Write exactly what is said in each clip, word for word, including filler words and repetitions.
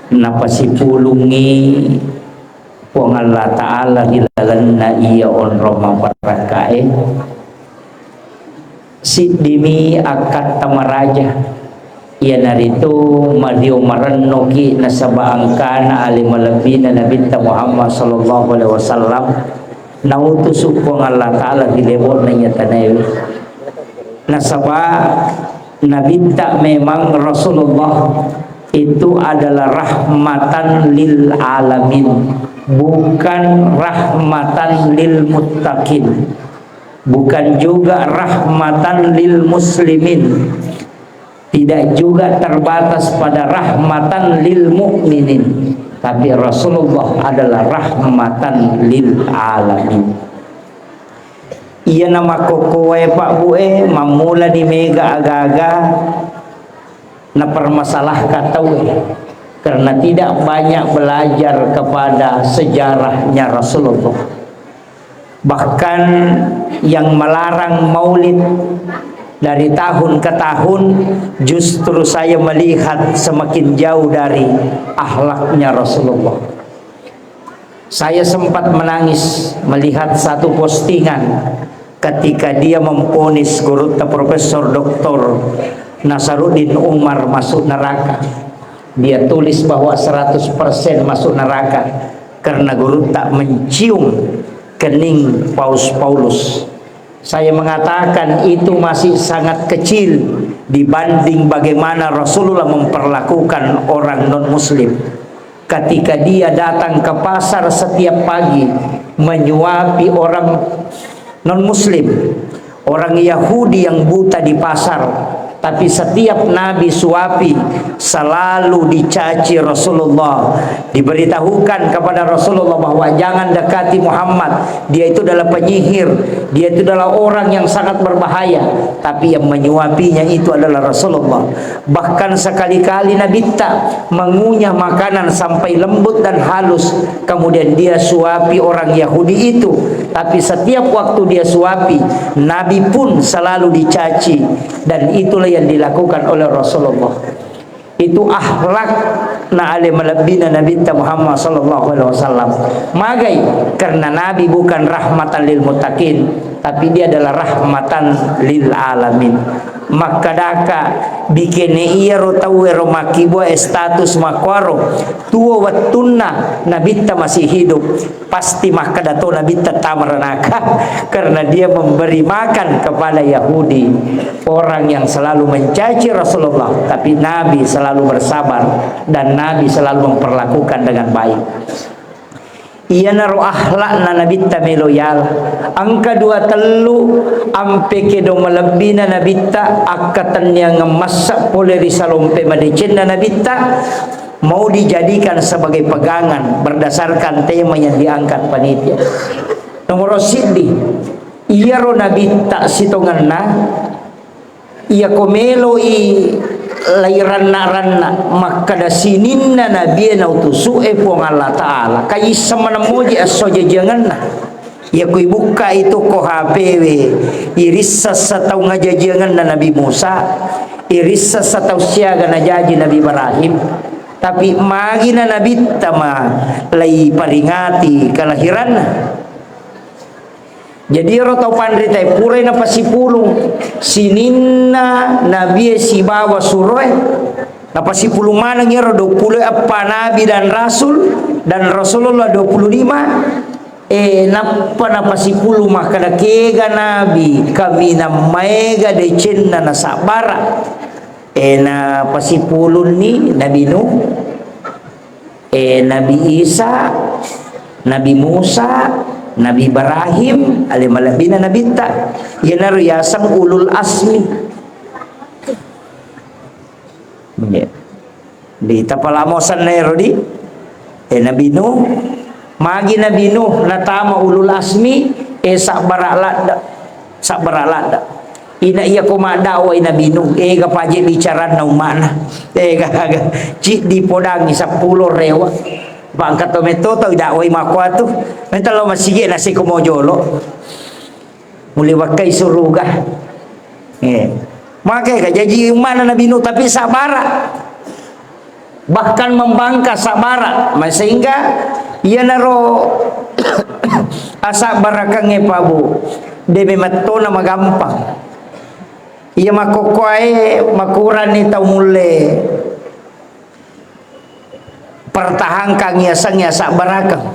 Napasipulungngi Puang Allah Ta'ala ri lalenna iya onrong mabarakkae. Siddimi akkatta maraja, iyanaritu mario marennoki nasaba engkana ale malebbina Nabitta Muhammad sallallahu alaihi wasallam nautusu Puang Allah Ta'ala ri lebo'na iya tanaewe. Nasaba Nabitta memang Rasulullah itu adalah rahmatan lil alamin, bukan rahmatan lil muttaqin, bukan juga rahmatan lil muslimin, tidak juga terbatas pada rahmatan lil mukminin, tapi Rasulullah adalah rahmatan lil alamin. Iyana makkokkoe, Pak Bu e, mammulani mega aga-aga napermasalahkan tauwe, karena tidak banyak belajar kepada sejarahnya Rasulullah. Bahkan yang melarang maulid dari tahun ke tahun, justru saya melihat semakin jauh dari akhlaknya Rasulullah. Saya sempat menangis melihat satu postingan ketika dia memvonis gurutta Profesor Doktor Nasaruddin Umar masuk neraka. Dia tulis bahwa seratus persen masuk neraka karena gurutta mencium kening Paus Paulus. Saya mengatakan itu masih sangat kecil dibanding bagaimana Rasulullah memperlakukan orang non-muslim. Ketika dia datang ke pasar setiap pagi, menyuapi orang non-muslim, orang Yahudi yang buta di pasar, tapi setiap Nabi suapi, selalu dicaci Rasulullah. Diberitahukan kepada Rasulullah bahwa jangan dekati Muhammad, dia itu adalah penyihir, dia itu adalah orang yang sangat berbahaya. Tapi yang menyuapinya itu adalah Rasulullah. Bahkan sekali-kali Nabitta mengunyah makanan sampai lembut dan halus, kemudian dia suapi orang Yahudi itu. Tapi setiap waktu dia suapi, Nabi pun selalu dicaci, dan itulah yang dilakukan oleh Rasulullah. Itu akhlak na ale malebbina Nabitta Muhammad sallallahu alaihi wasallam. Magai? Karena Nabi bukan rahmatan lil muttaqin, tapi dia adalah rahmatan lil alamin. Makkedaka bikene iyaro tauwe ro makkibua e status makkuaro, tuo wettunna Nabitta masih hidup, pasti makkeda to Nabitta tama ranaka, karena dia memberi makan kepada Yahudi, orang yang selalu mencaci Rasulullah, tapi Nabi selalu bersabar dan Nabi selalu memperlakukan dengan baik. Iyanaro akhlakna Nabitta melo yala. Engka dua tellu ampe kedo malebbina Nabitta, akkatenniangeng massa pole ri salompe madecenna Nabitta, mau dijadikan sebagai pegangan berdasarkan tema yang diangkat panitia. Nomoro siddi, iyaro Nabitta sitongenna, iyako meloi lairanna-ranna, makkeda sininna nabie nautusu'e Puang Allah Ta'ala, kaisseng maneng moji esso jajiangenna. Iyako ibukkai tu ko H P we, irisseng sataung ajajiangenna Nabi Musa, irisseng sataung siaga najaji Nabi Ibrahim. Tapi magina Nabitta ma laiparingati kelahiranna. Jadi ero tau panritae purai napasipulung sininna nabie sibawa suroe, napasipulung maneng ero duappulo eppa nabi dan rasul dan Rasulullah duappulo lima. E, nappa napasipulung makkeda kega nabi, kaminang maega decenna nasabbara. E, napasipulunni Nabi Nuh, e, Nabi Isa, Nabi Musa, Nabi Ibrahim, ale malebbina nabitta. Iyanaro yaseng ulul asmi. Iya. Di tapala mosanna ero di, e, Nabi Nuh. Magi Nabi Nuh natama ulul asmi, e, sabbara ladde. Sabbara ladde. Ina iya ko maddakwai Nabi Nuh, ega paje bicaranna umma'na. Ega, aga. Ciddi podangi seppulo rewa. Bangka to metto tau dakwai makkuatu. Metta lao masigi nasiko mojolo. Mulle wakkai suruga. Eh. Maka ega jaji umma'na Nabi Nuh, tapi sabara. Bahkan membangkang asabbara, ma-, sehingga iyanaro asabbarakengnge, Pak Bu, de memettona magampang. Iya makkokkoe makuranni tau mulle pertahankan yasengnge asabbarakeng.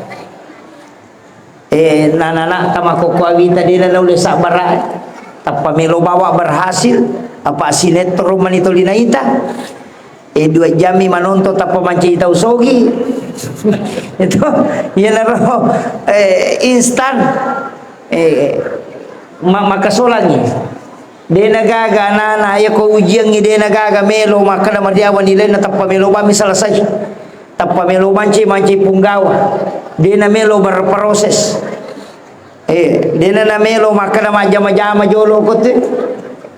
Eh, nana-nana ta makkokkoe wita de naulle sabbara. Tappa melo bawa berhasil, apa sinetron mani toli naita. Eh, dua jammi manonton tappa mancaji tau sogi. Itu, iyanaro, eh, instan. Eh, ma-, makasolangi. De nagaga anana, iya ko ujiangngi de nagaga melo makkeda mariawa nilaina, tappa melo bammi selesai. Tappa melo mancaji, mancaji punggawa. De namelo berproses. Eh, de na namelo makkeda majjama-jama jolo ko te.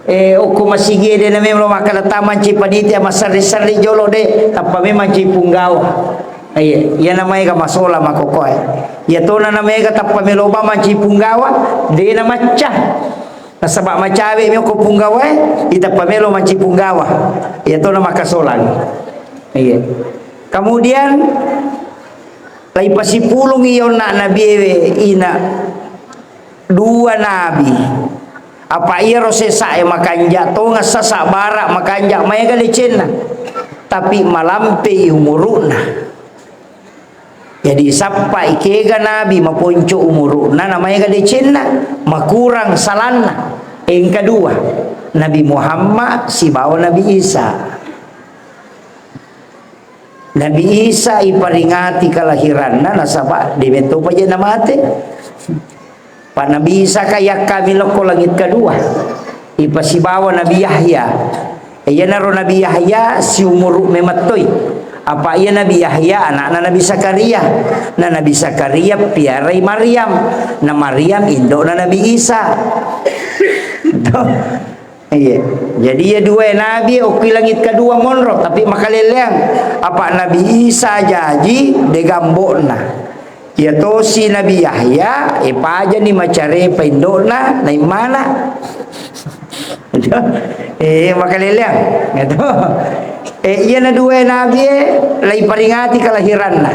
Eh, okko masigie de namelo makkeda tamanci panitia maserri-serri jolo de, tappa memang ci punggawa. Iya, iya namaega masola makkokkoe. Iya tona namaega tappa melo ba manci punggawa, de namacca. Nasaba macawe mi okko punggawae, itappa melo manci punggawa. Iya tona makkasolang. Iya. Kemudian, laipasipulung i onna nabiewe ina dua nabi. Apa iyaro sesae makanja tongeng sasa bara makanja maega decenna. Tapi malampei umuru'na. Jadi sappai kega nabi maponco umuru'na na maega decenna, makurang salanna. Engka dua, Nabi Muhammad sibawa Nabi Isa. Nabi Isa iparingati kalahiranna nasaba de mettopa je namate. Pa Nabi Isa ka yakkami lokko langit kedua. Ipasibawa Nabi Yahya. Iyanaro Nabi Yahya siumuru memettoi. Apa iya Nabi Yahya anakna Nabi Zakaria. Na Nabi Zakaria piarai Maryam. Na Maryam indokna Nabi Isa. Iya. Jadi iya dua nabi okki langit kedua monro, tapi makaleleang. Apa Nabi Isa jaji de gambokna. Iya tosi Nabi Yahya, eh, pajani macare paindokna, naimmana. Eh, makaleleang. Gitu. Eh, iya na dua nabi, eh, laiparingati kalahiranna.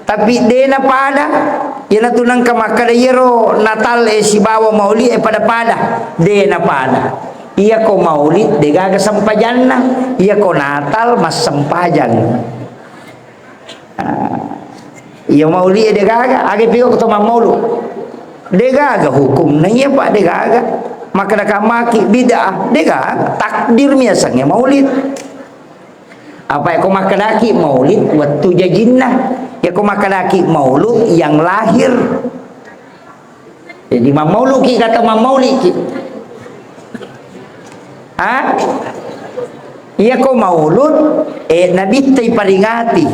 Tapi de napada, iyanatu nengka makkeda iyaro Natal e sibawa Maulid e pada-pada. De napada. Iyako Maulid degaga sempajanna, iyako Natal massempajang. Ah, iya Maulid e degaga, aga piko to mammaulu. Degaga hukumna iya, Pak, degaga. Makkeda kamaki bid'ah, degaga. Takdir miasangnge Maulid. Apa ko makkedaki maulid wettu jajinna. Ya ko makkedaki maulud yang lahir. Jadi mammauluki kata mammauliki. Ha? Iya ko maulud, eh, nabitta iparingati.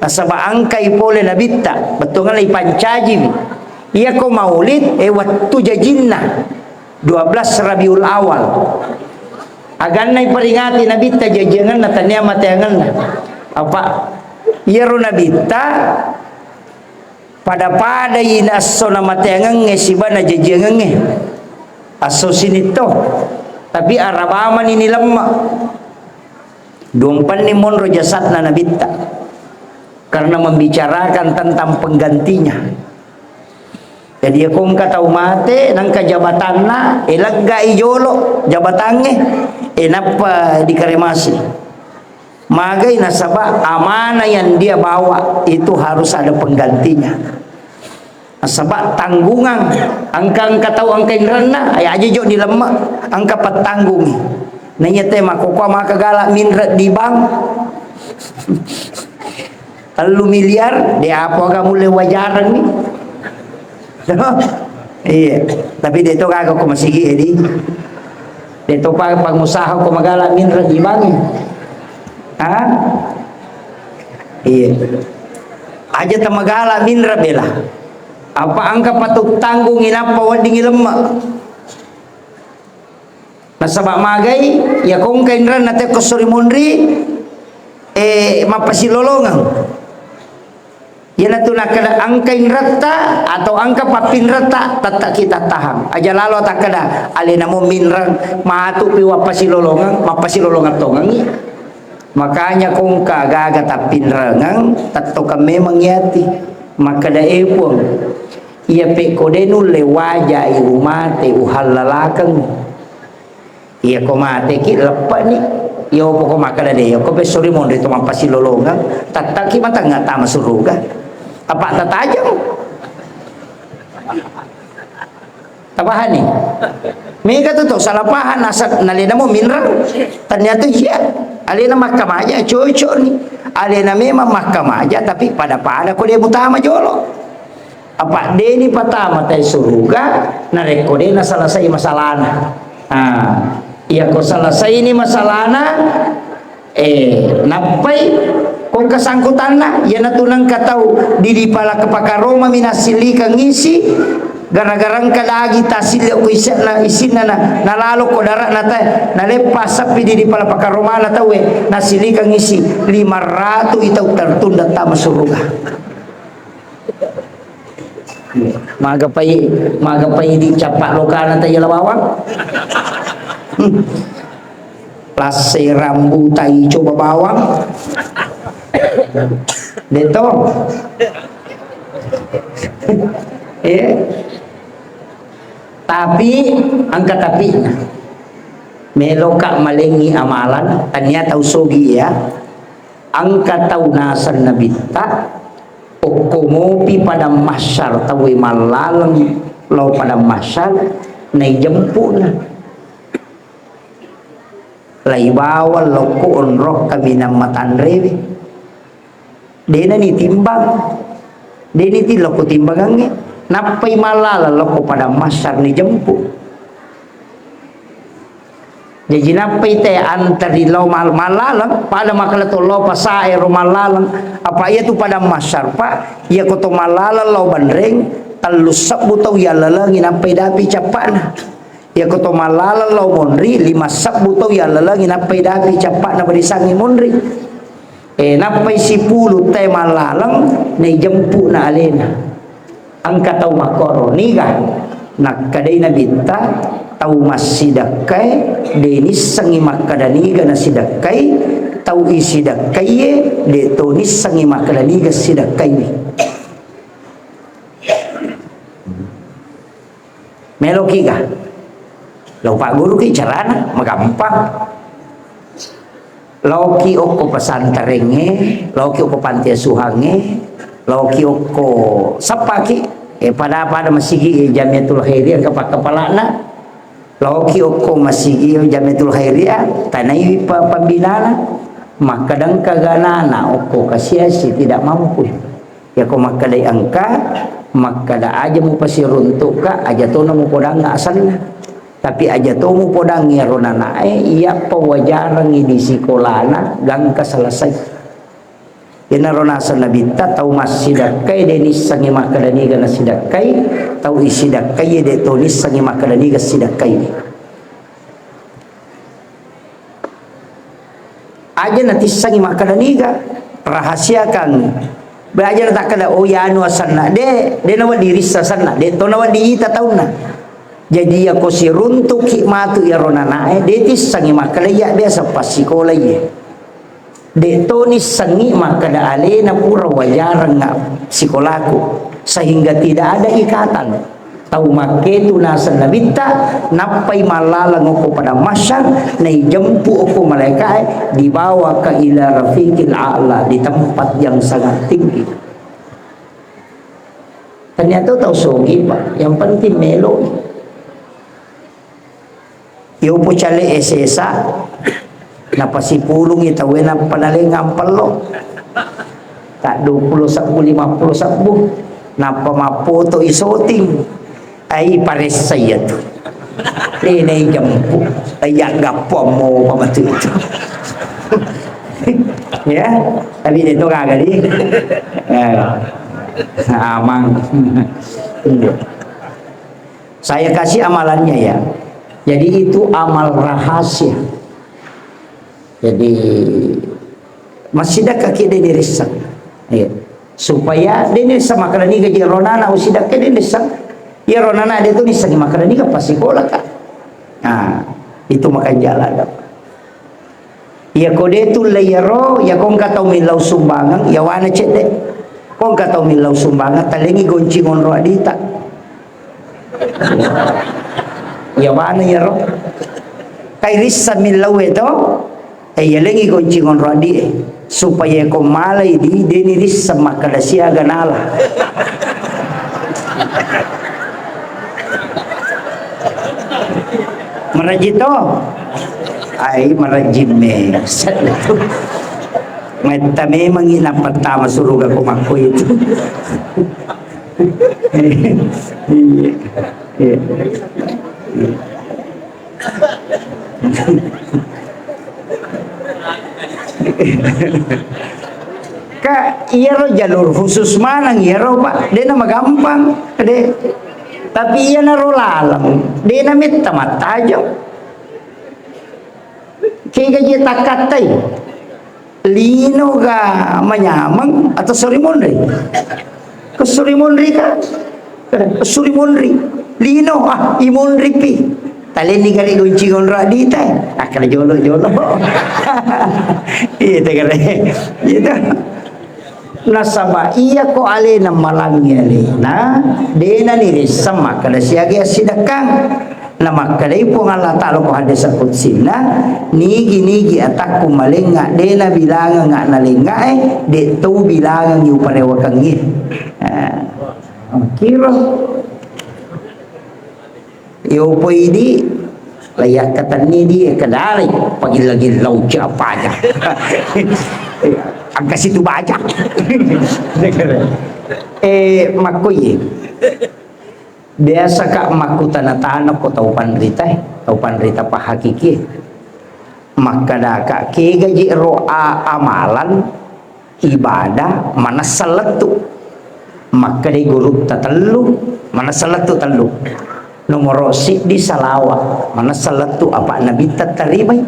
Nasaba engkai pole nabitta, bettuanna ipancajiwi. Iya ko maulid, eh, wettu jajinna. Dua belas Rabiul Awal. Aganna iperingati Nabitta jajiangenna, tania mateangenna. Apa? Iyaro Nabitta pada-padai na esso namateangengnge siba najajiangengnge. Esso sinitto. Tapi arabamani ni lemma. Duampenni monro jasadna Nabitta. Karena membicarakan tentang penggantinya. Jadi, iya ko engka tau mate, nengka jabatanna, eh, leggai jolo jabatangnge, eh, nappa dikremasi. Magai nasaba amanah yang dia bawa itu harus ada penggantinya. Nasaba tanggungan, engka, engka tau engka inrenna, eh, aja jo dilemma, engka pettanggungi. Naiya te makkokkoe maka gala minre di bank. Tellu miliar, de apa aga mulle wajareng ni. Iya, tapi de to gaga ko masigi edi. De to pa pengusaha ko magala minre di bank. Ha? Iya. Aja temagala minre bela. Apa engka patut tanggung inappa wedding ilemma. Nasaba magai, iya ko engka inrenna tekko sori monri, eh, mappasilolongeng. Iyanatu nakkeda engka inretta atau engka pappinretta, tette kita tahang. Aja lalo takkeda, alena mo minreng, matu pi wappasilolongeng, mappasilolongeng tongengi. Makanya kongka gaga tappinrengeng, tettokeng memeng yati. Makkeda, "E Puang, iya pekko de nulle wajai umate, uhallalakeng. Iya ko mateki, leppeni. Iya opo ko makkeda de, iya ko pessori monri to mappasilolongeng, tattaki matengnga tama suruga. Apa tatajeng?" Tapahani? Mega tu to salah paham, asa nalena mo minreng. Ternyata iya, alena makkamaja, cocok ni. Alena memang makkamaja, tapi pada-pada ko de mutama jolo. Apa deni patama tai suruga, narekko de naselesai masalahna. Ah, iya ko selesai ni masalahna, Eh, nappai ko kesangkutanna, iyanatu nengka tau di, di pala pakaromami nassilikeng isi, gara-gara engka dagi tassille ko isinna, isinna na, nalalo ko dara'na te, naleppa seppi di, di pala pakaromana tauwe, nassilikeng isi, lima ratu i tau tertunda tama suruga. Magapai, magapai dicappa lokana tau yala bawang. Hmm. Lassai rambutai coba bawang. Deto. Eh. Tapi engka tapi. Meloka malengi amalan, tania tau sogi ya. Engka tau naseng nabitta, okko mopi padang mahsyar tauwe mallaleng lao padang mahsyar, naijempu'na. Laibawa lokko onrok kaminang matanrewe. Dena nitimbang. Deni ti lokko timbangangnge. Nappai mallaleng lokko padang mahsyar nijempu. Jaji nappai te antari lao mal-, mallaleng, pada makkeda to lao pasae ro mallaleng. Apa iya tu padang mahsyar, Pak? Iya ko to mallaleng lao banreng, tellu sebbu tau yallalengi nappai dapi cappa'na. Iya ko to mallaleng lao monri, lima sebbu tau yallalengi nappai dapi cappa'na barisangi monri. Eh, nappai sipulu te mallaleng, naijempu'na alena. Engka tau makkoro, niga? Nakkedai Nabitta, tau massidekkae, de nissengngi makkeda niga nasidekkai, tau isidekkaiye, de to nissengngi makkeda niga sidekkaiwi. Meloki ga? Lao pagguruki carana, magampang. Laoki okko pesantrengnge, laoki okko panti asuhangnge, laoki okko seppaki, eh, pada-pada masigi, eh, Jamiatul Khairiyah engka pakkapalana, laoki okko masigi, eh, Jamiatul Khairiyah, tanaiwi pa-, pambinana, makkadangka ganana okko kasiasi tidak mampu. Yako makkedai engka, makkeda aja mupasiruntukka, aja tona mupodangnga asenna. Tapi aja to mupodangngi iyaro nanae, iyappa wajarengngi di sikolana gangka selesai. Iyanaro naseng Nabitta, tau massidekkai de nissengngi makkeda niga nasidekkai, tau isidekkai de to nissengngi makkeda niga sidekkai. Aja natissengngi makkeda niga, rahasiakan. Be aja natakkeda, "Oh, iyanu asenna." De, de nawedding rissa asenna, de to nawedding ita taunna. Jadi, iyako siruntukki matu iyaro nanae, de tissengngi makkeda, "Iya biasa passikola iye." De to nissengngi makkeda, "Alena pura wajarengnga sikolaku." Sehingga tidak ada ikatan. Tau makketu naseng Nabitta, nappai mallaleng okko padang mahsyar, naijempu okko malaikae, dibawa ke ila rafiqil a'la, di tempat yang sangat tinggi. Ternyata tau sogi, Pak, yang penting meloi. Yopo cale S S A, napasipulungi tauwe nappa nalengang pello. Tak dua puluh sebbu, lima puluh sebbu. Nappa mappoto isoting. Ai paressa iya tu. Lena ijempu. Ai aggappo ammo pamatu itu. Ya, tapi de to gaga di. Ya. Amang. Iya. Saya kasih amalannya ya. Jadi itu amal rahasia. Jadi, massidekka ki de nirisseng. Iya. Supaya de nirisseng makkeda niga je ronana usidekka de nirisseng. Iya ronana de tu nisseng makkeda niga passikola ka. Nah, itu makanya jalan. Iya ko de tulle iyaro, iya ko engka tau millau sumbangan, iya wana cedde. Ko engka tau millau sumbangan, talengi goncing onro adita. Iya wana iyaro. Kai rissa millau e to, eh, iya lengi goncing onro adi e. Supaya ko malai di, deni rissa makkada siaga nala. Maraji to? Ai, maraji me. Metta memang ina pertama suruga ko makko itu. Iya. Iya. Ka, iyaro jalur khusus maneng iyaro, Pak. Dena magampang, de. Tapi iyanaro laleng, dena metta mattajeng. Kega je takkattai. Lino ga manyameng atau suri monri? Ke suri monri ka? Suri monri. Lino, ah, i monri pi. Taleni gare gonci onro adita. Akkada jolo-jolo. Iya, te gare. Gitu. Nasaba iya ko alena malangi alena, dena nirisseng makkada siaga assidekkang. Namakkedai Puang Allah Ta'ala ko hadis qudsinna, nigi-nigi atakku malengnga, de nabilangengnga nalengngae, de to bilangengngi uparewakengngi. Eh, kiro. Yo poidi, layakkatenni di kedari, pagilla-gillau siapa aja. Angka situ baja. Eh, makkuye. Biasa ka makkutana-tana ko tau panrita, eh, tau panrita pahakiki. Makkadaka, kegaji ro a-, amalan ibadah manessa lettu. Makkedai gurutta tellu, manessa lettu tellu. Nomoro siddi salawa, manessa lettu apa nabitta tarimai.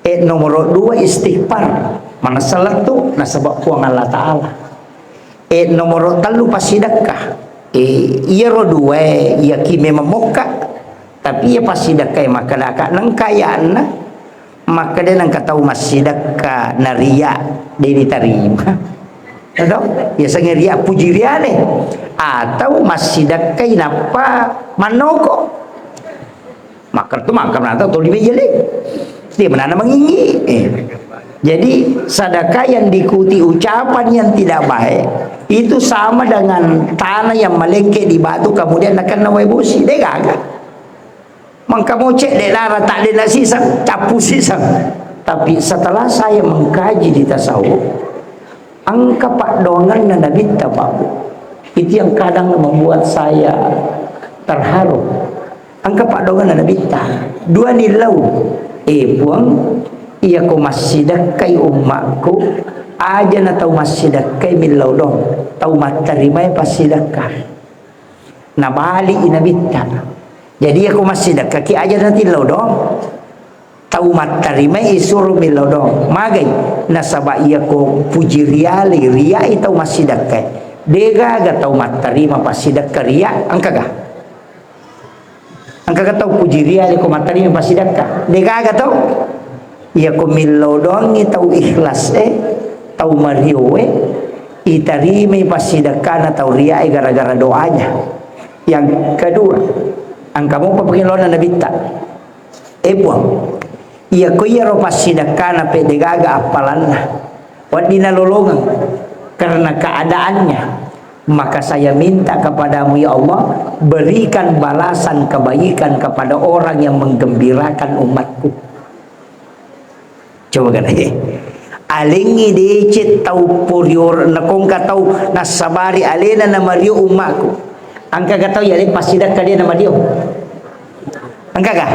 E, nomoro dua istighfar, manessa lettu nasaba Puang Allah Ta'ala. E, nomoro tellu passidekka. E, iyaro duae, iyaki memang mokka. Tapi iya passidekkae makkedaka nengka aya'na, makkeda nengka tau massidekka naria de ditarima. Tau? Biasanya ria puji riale. Atau massidekkai nappa mannoko. Makkeda tu makkeda tau tuli meja le. Dia menanam mengingi. Eh. Jadi sedekah yang diikuti ucapan yang tidak baik itu sama dengan tanah yang melengkek di batu kemudian nakena wae bosi. De gaga. Mangka mocek de lara tak de nasisang, cappu sisang. Tapi setelah saya mengkaji di tasawuf, engka paddoanganna Nabitta, Pak Bu. Itu yang kadang membuat saya terharu. Engka paddoanganna Nabitta. Dua nillau. Eh, Puang, iya ko massidekkai ummakku, aja na tau massidekkai millau dong. Tau mattarimai passidekka. Nabali i Nabitta. Jadi, iya ko massidekkaki aja natillau do. Tau mattarimai isuro millau do. Magai? Nasaba iya ko puji riale, riai tau massidekkai. Degaga tau mattarima passidekka ria, engkaga? Engkaga tau puji riale ko mattarima passidekka? Degaga tau? Iya ko millau doangngi tau ikhlas e, tau mario e, itarimai passidekkana tau ria e gara-gara doanya. Yang kedua, engka mopa pengelona Nabitta. Eh, Puang, iya ko iyaro passidekkana pe degaga appalanna. Wedding nalolongeng karena keadaannya. Maka saya minta kepadamu, ya Allah, berikan balasan kebaikan kepada orang yang menggembirakan umatku. Coba kan, eh. Alengngi deceng tau porior, nakongka tau nassabari alena namario ummakku. Engkaga tau yaleng passidekka de namario? Engkaga?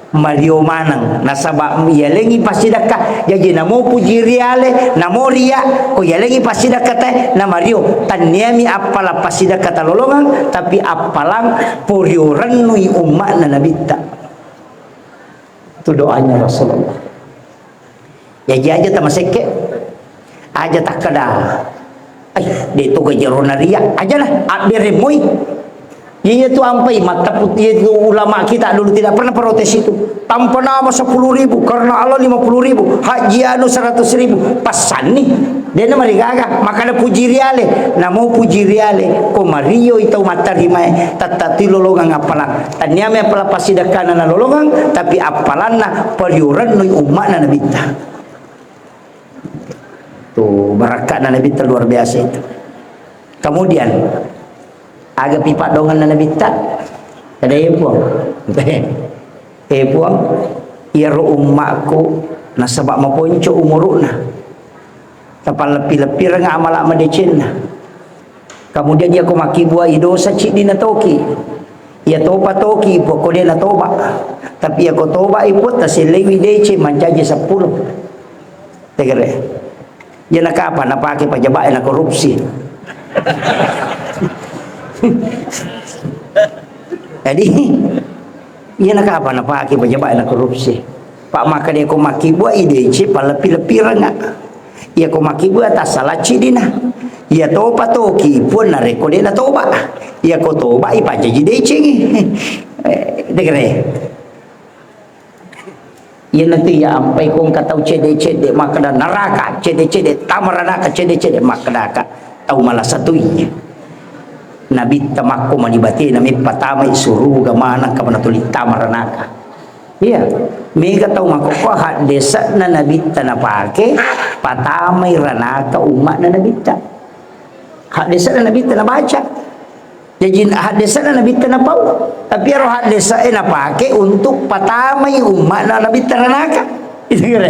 Mario maneng. Nasaba yalengngi passidekka, jaji namo puji riale, namo ria, ko yalengngi passidekka te, namario. Tanniami appalang passidekka talolongeng, tapi appalang porio rennui ummakna Nabitta. Itu doanya Rasulullah. Jaji aja tamasekke. Aja takkeda, "Ai, de to gajero naria." Aja lah, abbere moi. Iya tu ampai, mattaput, iya tu ulama kita dulu tidak pernah protes itu. Tanpa nama sepuluh ribu, karena Allah lima puluh ribu, haji anu seratus ribu, passanni. Dena marigaga, makana puji riale, namo puji riale, ko mario itau mattarimae, tattati lolongang appalang. Taniame appalang pasidekkana nalolongang, tapi appalanna pariurennui umma'na Nabitta. Tuh, barakka'na Nabitta luar biasa itu. Kemudian, aga pi paddongenna Nabitta? Kada, "Eh, Puang." "Eh, Puang, iyaro ummakku nasaba maponco umuru'na. Tapalleppi-leppireng amala madecenna. Kemudian iyako makkibua i dosa ciddi natoki. Iya topa toki, Puang, ko de natoba. Tapi iyako toba i, Puang, tasellewi deceng mancaji seppulo." Tegere. Iyana kapang napake pejabat na korupsi. Jadi, iyana kapang napake pejabat na korupsi. Pak, maka de ko makkibua i deceng, palleppi-leppirengnga. Iyako makkibua tassalacci dina. Iya topa toki, Puang, narekko de natoba. Iyako toba i pancaji decengi. Eh, tegere. Iyanatu iya ampai ko engka tau cedde-cedde makkeda neraka, cedde-cedde tama ranaka, cedde-cedde makkedaka tau malasa tu iya. Nabitta makko mani batena meppatamai suruga maneng ka mana tuli tama ranaka. Iya, mega tau makkokko haddese'na Nabitta napake patamai ranaka umma'na Nabitta. Haddese'na Nabitta nabaca. Jaji haddese'na Nabitta napau. Tapi ero haddese'e napake untuk patamai umma'na Nabitta ranaka. Itu kira.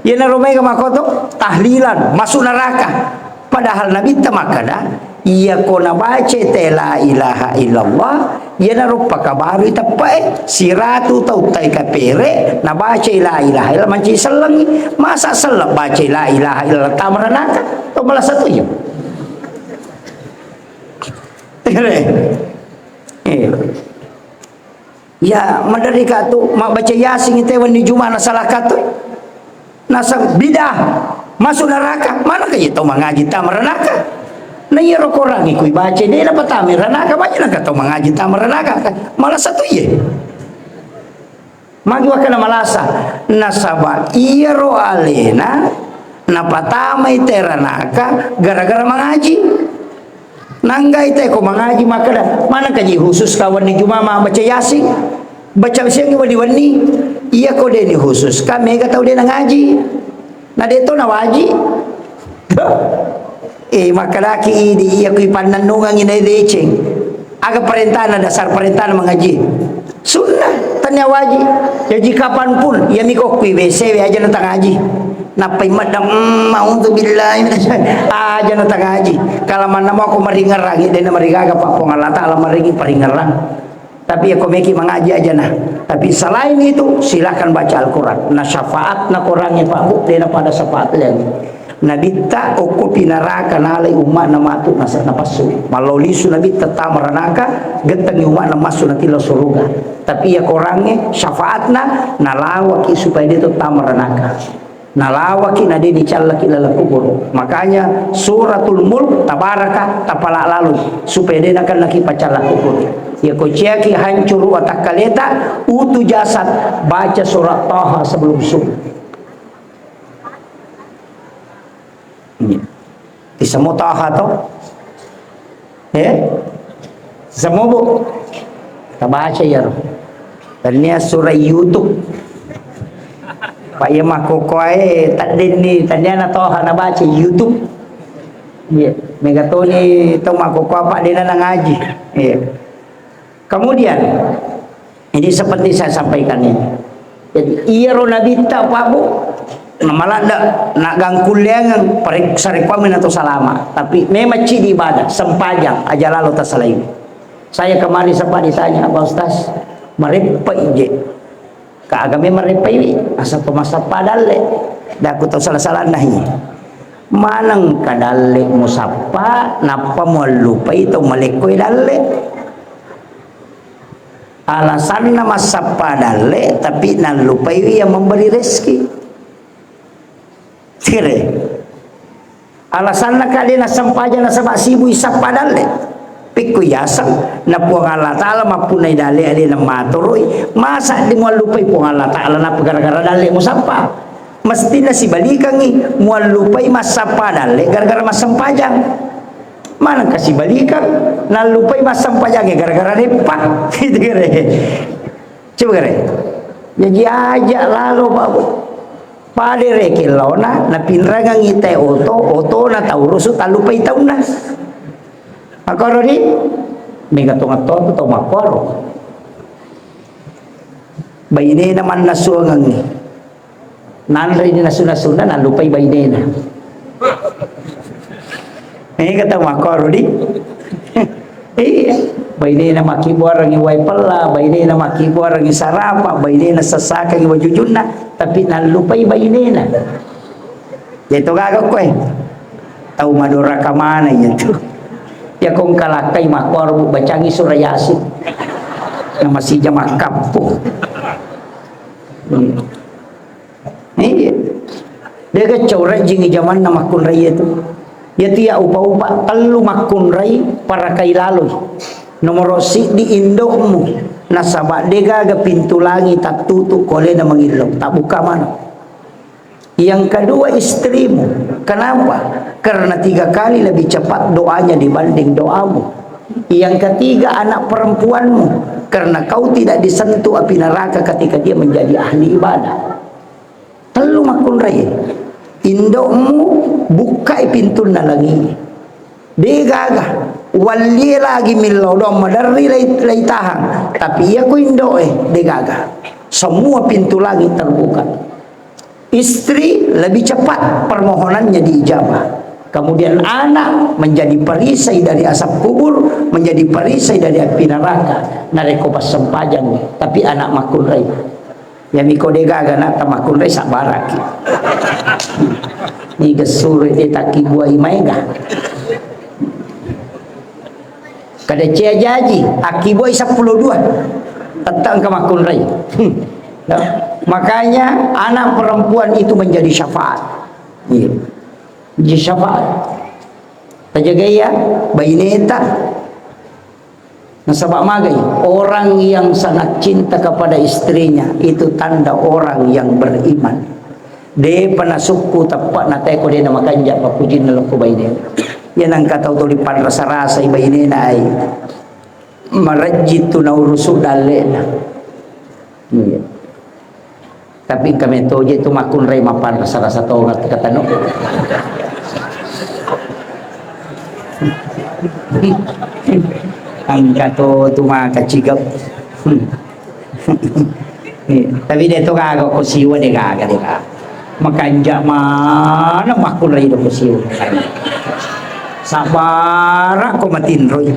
Iyanaro mega makoto tahlilan, masuk neraka. Padahal Nabitta makkeda, iyako nabaca te la ilaha illallah, iyanaro pakabarui teppe'e, siratu tau tai kapere, nabaca la ilaha illallah, manci sellengi. Masa selleng baca la ilaha illallah, tama ranaka? Tau malasa tu iya. Eh. Ya, maderri ka tu mabbaca Yasin ite wenni Juma nasalaka tu. Nasa bidah, masuk neraka. Mana ka iya tau mangaji tama ranaka? Na iyaro Korangnge kui baca de napatama ranaka, baca naka tau mangaji tama ranaka. Malasa tu iye. Magi wakkana malasa, nasaba iyaro alena napatamai te ranaka gara-gara mangaji. Nanggai te ko mangaji makkeda, mana kaji khusus ka wenni Juma mabbaca Yasin? Baca siang wenni-wenni. Iya ko de ni khusus ka mega tau de nangaji. Na de to nawaji. Eh, makkedaki idi, iya kui pannennungangi na deceng. Aga parentana, dasar parentana mangaji? Sunnah, tania wajib. Jaji kapanpun, iya miko kui W C we aja na tangaji. Nappai maddang, mm, a'udzubillahi minasyaitonir-, aja na tangaji. Kalamanna mako maringerang, de na marigaga pa Puang Allah Taala maringi paringerang. Tapi ya, ko meki mangaji aja nah. Tapi selain itu, silakan baca Al-Quran. Nah, syafaat na Quran ya, Pak Bu, dena pada syafaat lagi. Nabitta okko pinaraka nalai umma'na matu nasa-, napassu. Mallau lisu Nabitta tama ranaka, gettengi umma'na massu natillo suruga. Tapi ya Qurangnge, syafaatna, nalawaki supaya dia tu tama ranaka. Nalawaki na de nicallaki laleng kubur. Makanya Suratul Mulk, Tabaraka, tapala lalu supaya de nakennaki pacalla kubur. Ya ko ciaki hancuru watakkaleta, utu jasad, baca surat Taha sebelum subuh. Iya. Tisemo Taha to? Eh? Semo, Bu? Tabaca iyaro. Tania surah YouTube. Pak, iya makkokkoe taddenni, tania na Taha nabaca YouTube. Iya, mega toni tau makkokkoe apa dena nangaji. Iya. Kemudian, ini seperti saya sampaikan ini. Jadi, iyaro Nabitta, Pak Bu, namaladda, nagangkulleangeng, pare-, sarekkuammi nato salama. Tapi memang cidi ibadah, sempajang, aja lalo tasalai. Saya kemarin sempat ditanya, "Pak Ustaz, mareppa ije?" Ka aga memang repaiwi, asappa massappa dalle. Daku tau sala-salanna hi. Maneng ka dalle musappa, nappa muallupai tau malekkoe dalle. Alasanna massappa dalle, tapi nallupaiwi yang memberi rezeki. Tire. Alasanna ka de nassempajang nasaba sibui sappa dalle. Pekko yaseng, na Puang Allah Ta'ala mappunnai dalle alena matoroi, masa de muallupai Puang Allah Ta'ala nappa gara-gara dalle musappa? Mestina sibalikangngi, muallupai massappa dalle gara-gara massempajang. Manengka sibalikang, nallupai massempajangnge gara-gara neppa. Gitu kere. Coba kere. Jaji aja lalo, Pak. Pada rekeng laona, napinrangangngi tae oto, otona taurusu tallupai taunna. Makkoro di, mega tongatto tu tau makkoro. Bainena mannasuangengngi. Nanreni nasu-nasunna, nallupai bainena. Mega tau makkoro di. Iya, bainena makkibuarengngi wae pella, bainena makkibuarengngi sarapa, bainena sessakangngi wajujunna, tapi nallupai bainena. Iya to gaga koe. Tau madoraka maneng iya tu. Iya ko engka lakkai makkoro, Bu, bacangngi sura Yasin. Na masija makkappo. Iya. Iya. Dega cau rajingngi jamanna makkunrai itu. Iya tu iya upa-upa tellu makkunrai parakai laloi. Nomoro siddi indo'mu, nasaba degaga pintu langi tattutu ko alena mangillau, tabbuka maneng. Yang kedua istrimu. Kenapa? Karena tiga kali lebih cepat doanya dibanding doamu. Yang ketiga anak perempuanmu. Karena kau tidak disentuh api neraka ketika dia menjadi ahli ibadah. Tellu makkunrai. Indo'mu bukkai pintunna langi. De gaga. Wallie lagi millau doang maderri lai, lai tahang. Tapi iya ku indo'e, de gaga. Semua pintu langit terbuka. Istri lebih cepat permohonannya diijabah. Kemudian anak menjadi perisai dari asap kubur, menjadi perisai dari api neraka. Narekko passempajang, tapi anak makkunrai. Iyami ko de gaga na tamakkunrai sabbaraki. Niga suro de takkibuai maega. Kada cia jaji, akkibuai seppulo dua. Tette engka makkunrai. Hmm. Nah, makanya anak perempuan itu menjadi syafaat. Iya. Menjadi syafaat. Tajagai ya, baineta. Nasaba magai, orang yang sangat cinta kepada istrinya, itu tanda orang yang beriman. Depa nasukku teppa na teko de na makanja pappujinna lokko bainena. Iya nangka tau tuli panrasa-rasai bainena ai. Marejji tu naurusu dallena. Iya. Tapi engka metoje tu makkunrai mapanrasa-rasa tonga tu katano. Engka to tu maka cigap. Iya. Tapi de to gaga ko siwa de gaga de gaga. Makanja mana makkunrai do ko siwa. Sabara ko matinroi.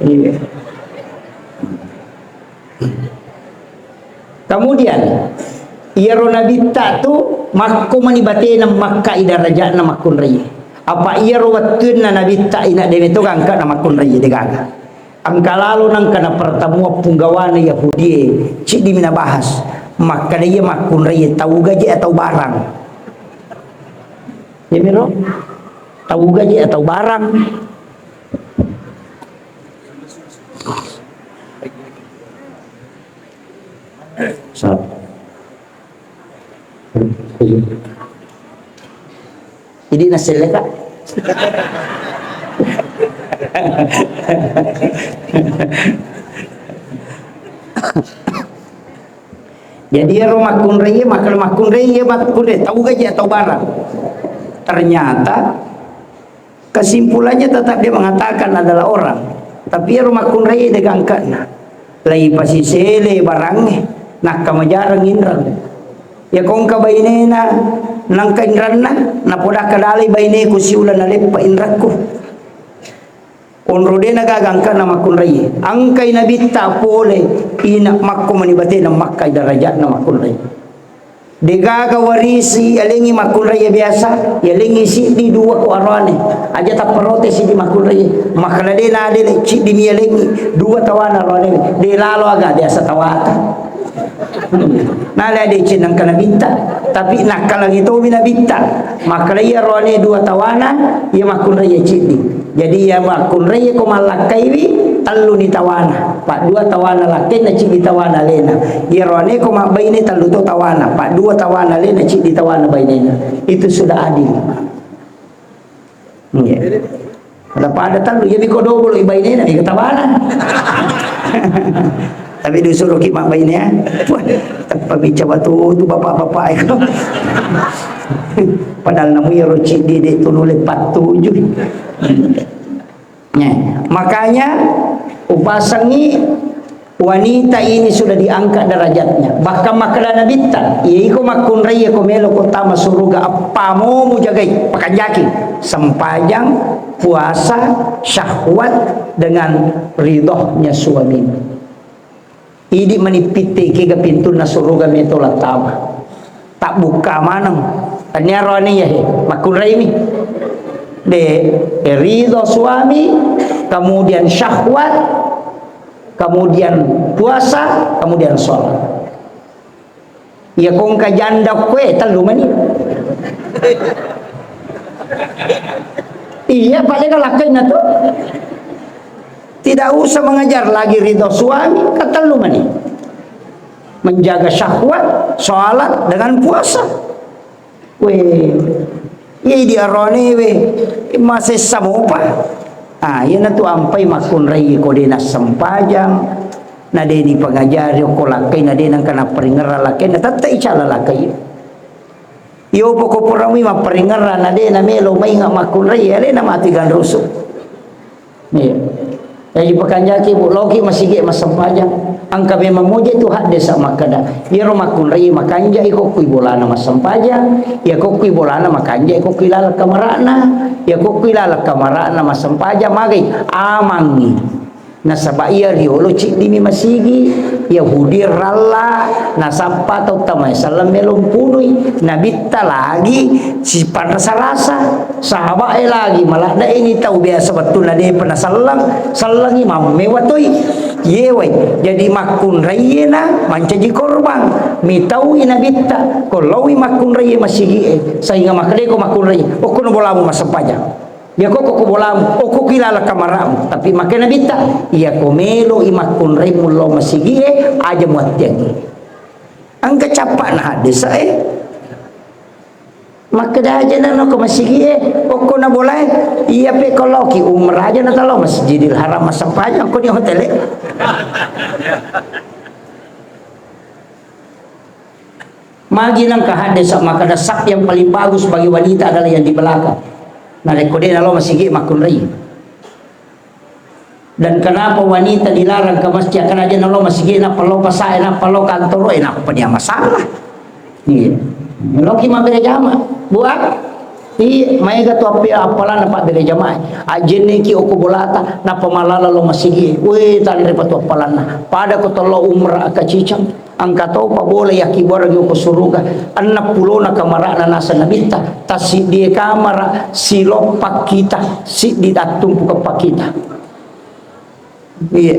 Iya. Kemudian, iyaro nabitta tu makko mani batena makkai darajatna makkunrai. Apa iyaro wettunna nabitta ina de meto gangka na makkunrai de gaga. Engka lalo nangka na pertemuan punggawana Yahudie, ciddi mi nabahas. Makkada iya makkunrai tau gaje atau barang. Iya miro? Tau gaje atau barang. Sa-, idi naselle, Kak. Jadi ero makkunrai, maka makkunrai, makkunrai, tau gaji atau barang. Ternyata kesimpulannya tetap dia mengatakan adalah orang. Tapi ero makkunrai de gangkana. Lai pasisele barangnge, nakka majarang inrang. Ya kongka bainena, nangka inranna, napoda kadalai baineku siula naleppa inrakku. Onro de nagaga engkana makkunrai. Engkai nabitta pole, ina makko mani batena makkai darajatna makkunrai. Degaga warisi yalengi makkunrai biasa, yalengi siddi dua ko aroane. Aja tapparote siddi makkunrai. Makkada de nadele siddi mi yalengi dua tawana aroane. De lalo aga biasa tawata. Nala deceng nengka nabitta, tapi nakkalangi tomi nabitta. Makkeda iya roane dua tawana, iya makkunrai iya ciddi. Jadi iya makkunrai ko mallakkaiwi, telluni tawana. Paddua tawana lakkainna, ciddi tawana alena. Iya roane ko mabbaine, tellu to tawana. Paddua tawana alena, ciddi tawana bainena. Itu sudah adil. Iya. Pada-pada tellu, iya miko dobolo i bainena, miko tawana. Tapi disuruh ki mabbaine, ya. Wah, teppa bicara tu, tu bapak-bapak itu. Padahal namu ya roci di, di tu nulis patuju. Nah, makanya upasangi wanita ini sudah diangkat derajatnya. Bahkan makkeda Nabitta, iya iko makkunrai, iya ko melo ko tama suruga, appamu mujagai, pakanjaki, sempajang, puasa, syahwat, dengan ridhonya suamimu. Idi mani pitte kega pintunna suruga meto lattama. Tabbukka maneng. Tania roani ya he, makkunraimi. De, eh, ridho suami, kemudian syahwat, kemudian puasa, kemudian sholat. Iya kongka janda kue, tellu mani. Iya, paling lakkainna tu. Tidak usah mengejar lagi ridho suami, ketellu mani. Menjaga syahwat, sholat dengan puasa. Weh, iya di arone we, masessa mopa. Ah, iya natu ampai makkunrai ko de nassempajang, na de ni pengajari ko lakkai, na de nangka naperingerra lakkai, na tette icala lakkai. Iyo poko purami mapparingerra na de na melo mainga makkunrai, alena mati ganrusu. Iya. Jadi pakanjaki, Bu, loki masigi massempajang. Engka memang moje tu haddesa makkeda, iyaro makkunrai makanja iko kui bolana massempajang, iya ko kui bolana makanja iko kui laleng kamarana, iya ko kui laleng kamarana massempajang, magai amangi. Nasaba iya riolo ciddimi masigi, Yahudi ralla, nasappa tau tamae selleng melo mpunui, nabitta lagi siparasa-rasa, sahabae lagi maladde ini tau biasa wettunna depa naselleng, sellengi mammewa toi, yewai. Jadi makkunraiena mancaji korban, mitaui nabitta, ko laowi makkunraie masigie, sainga makkedeko makkunraie, okkono bolamu massempajang. Iya ko ko bolamu, okko ki laleng kamara'mu. Tapi makkeda nabitta, iya ko melo i makkunrai mullo masigie, aja muattiangi. Engka cappa'na haddesa e. Makkeda aja nano ko masigie, okko na bolae, iya pe ko loki umrah aja na talo Masjidil Haram massempajang ko di hotel e. Magi nangka haddesa makkeda saf yang paling bagus bagi wanita adalah yang di belakang. Narekko de nalo masigi makkunrai. Dan kenapa wanita dilarang ke masjid? Karena aja nalo masigi, nappa lo pasae, nappa lo kantoro, eh, nappa dia masalah. Iya. Loki mabbere jama. Buat Iya, maega tu appi-, appalanna pabbere jamaah. Ajjenneki okko bolata, nappa malala lo masigi. Weh, tanre pa tu appalanna. Pada ko tello umrah aka cicang. Engka topa bola yakkibuarangngi okko suruga. Enneng pulona kamara'na naseng nabitta. Tassiddie kamara, siloppa kita, siddi dattumpuka pakkita. Iya.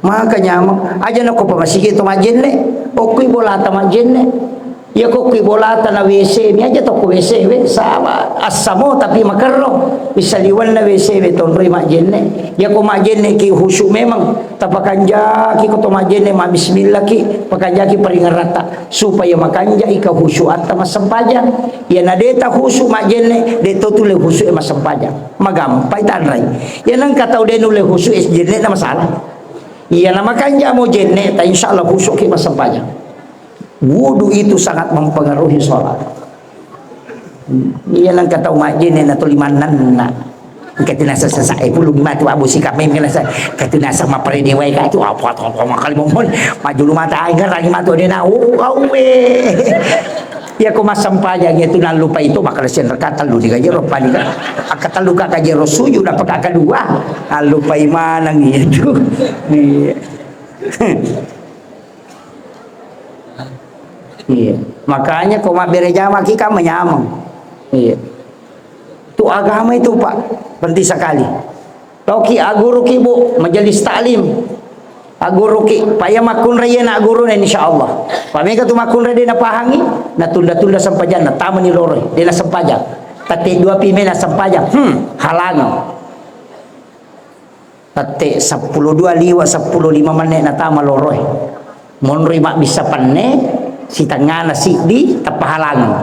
Maka nyameng. Aja nako pamasigi to majjenne. Okkui bolata majjenne. Iya kokkui bolata na W C mi aja to ko W C we. Saba assamo tapi makerro. Bisa liwenna W C we tonroi majjenne. Iya ko majjenne ki khusyuk memang. Tapakanjaki ko to majjenne ma bismillah ki. Pakanjaki paringeratta. Supaya makanjaki kekhusyuatta massempajang. Iya na de ta khusyuk majjenne, de to tule khusyuk e massempajang. Magampai tanrai. Iya nengka tau de nulle khusyuk, eh, jenne na masalah. Iya na makanja mo jenne ta, insya Allah khusyuk ki massempajang. Wudu itu sangat mempengaruhi sholat. Hmm. Iya nengka tau majjenne na tuli mannenna. Engka tu nasa sesa, eh, pulung matu abu sikap mem kena sa. Engka tu nasa mapere dewa ka tu apa, apa, apa makali momon. Majulu mata aing rangi matu de na. Oh, au we. Iya ko massempajang iya tu nallupai to makkeda siang rakaat tellu di kajero pali ka. Akka tellu ka kajero sujud apa ka kedua. Allupai maneng iya tu. Iya. Iya. Makanya ko mabbere jama ki kan manyameng. Iya. Tu agama itu, Pak, penting sekali. Loki aguru ki, Bu, majelis taklim. Agguruki, pa iya makkunrai iya na guruna, insyaallah. Pa mega tu makkunrai de napahangi, natunda-tunda sempajanna, tamani loroi, de nasempajang. Tette dua pi mena sempajang, hmm, halangeng. Tette seppulo dua liwa, seppulo lima menit natama loroi. Monroi mabbissa penne, sitengngana siddi, tappa halangeng.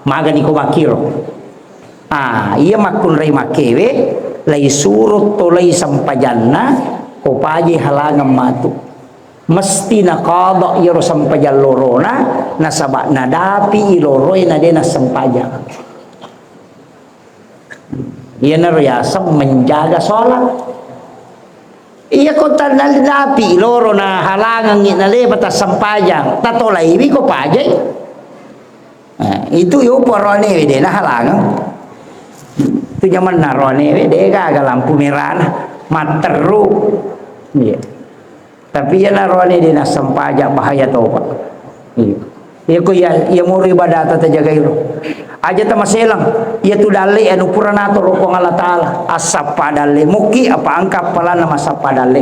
Magani ko makkiro. Ah, iya makkunrai makkewe, laisuro tolai sempajanna, ko pajai halangeng matu. Mesti naqadha iyaro sempajang lorona, nasaba nadapi i loroe na de nassempajang. Iyanaro yaseng menjaga sholat. Iya ko tannadapi loro na halangengngi naleba tassempajang, tatolaiwi ko pajai. Nah, itu yo poroane we de nahalangeng. Itu jamanna roane we de gaga lampu merana, matteru. Iya. Tapi iya na roane de nassempajang, bahaya topa. Iya. Iya ko iya, iya moro ibadata tajagai ro. Aja tamaselang, iya tu dalle anu pura natoro Puang Allah Taala, assappa dalle muki apa angka appalanna massappa dalle.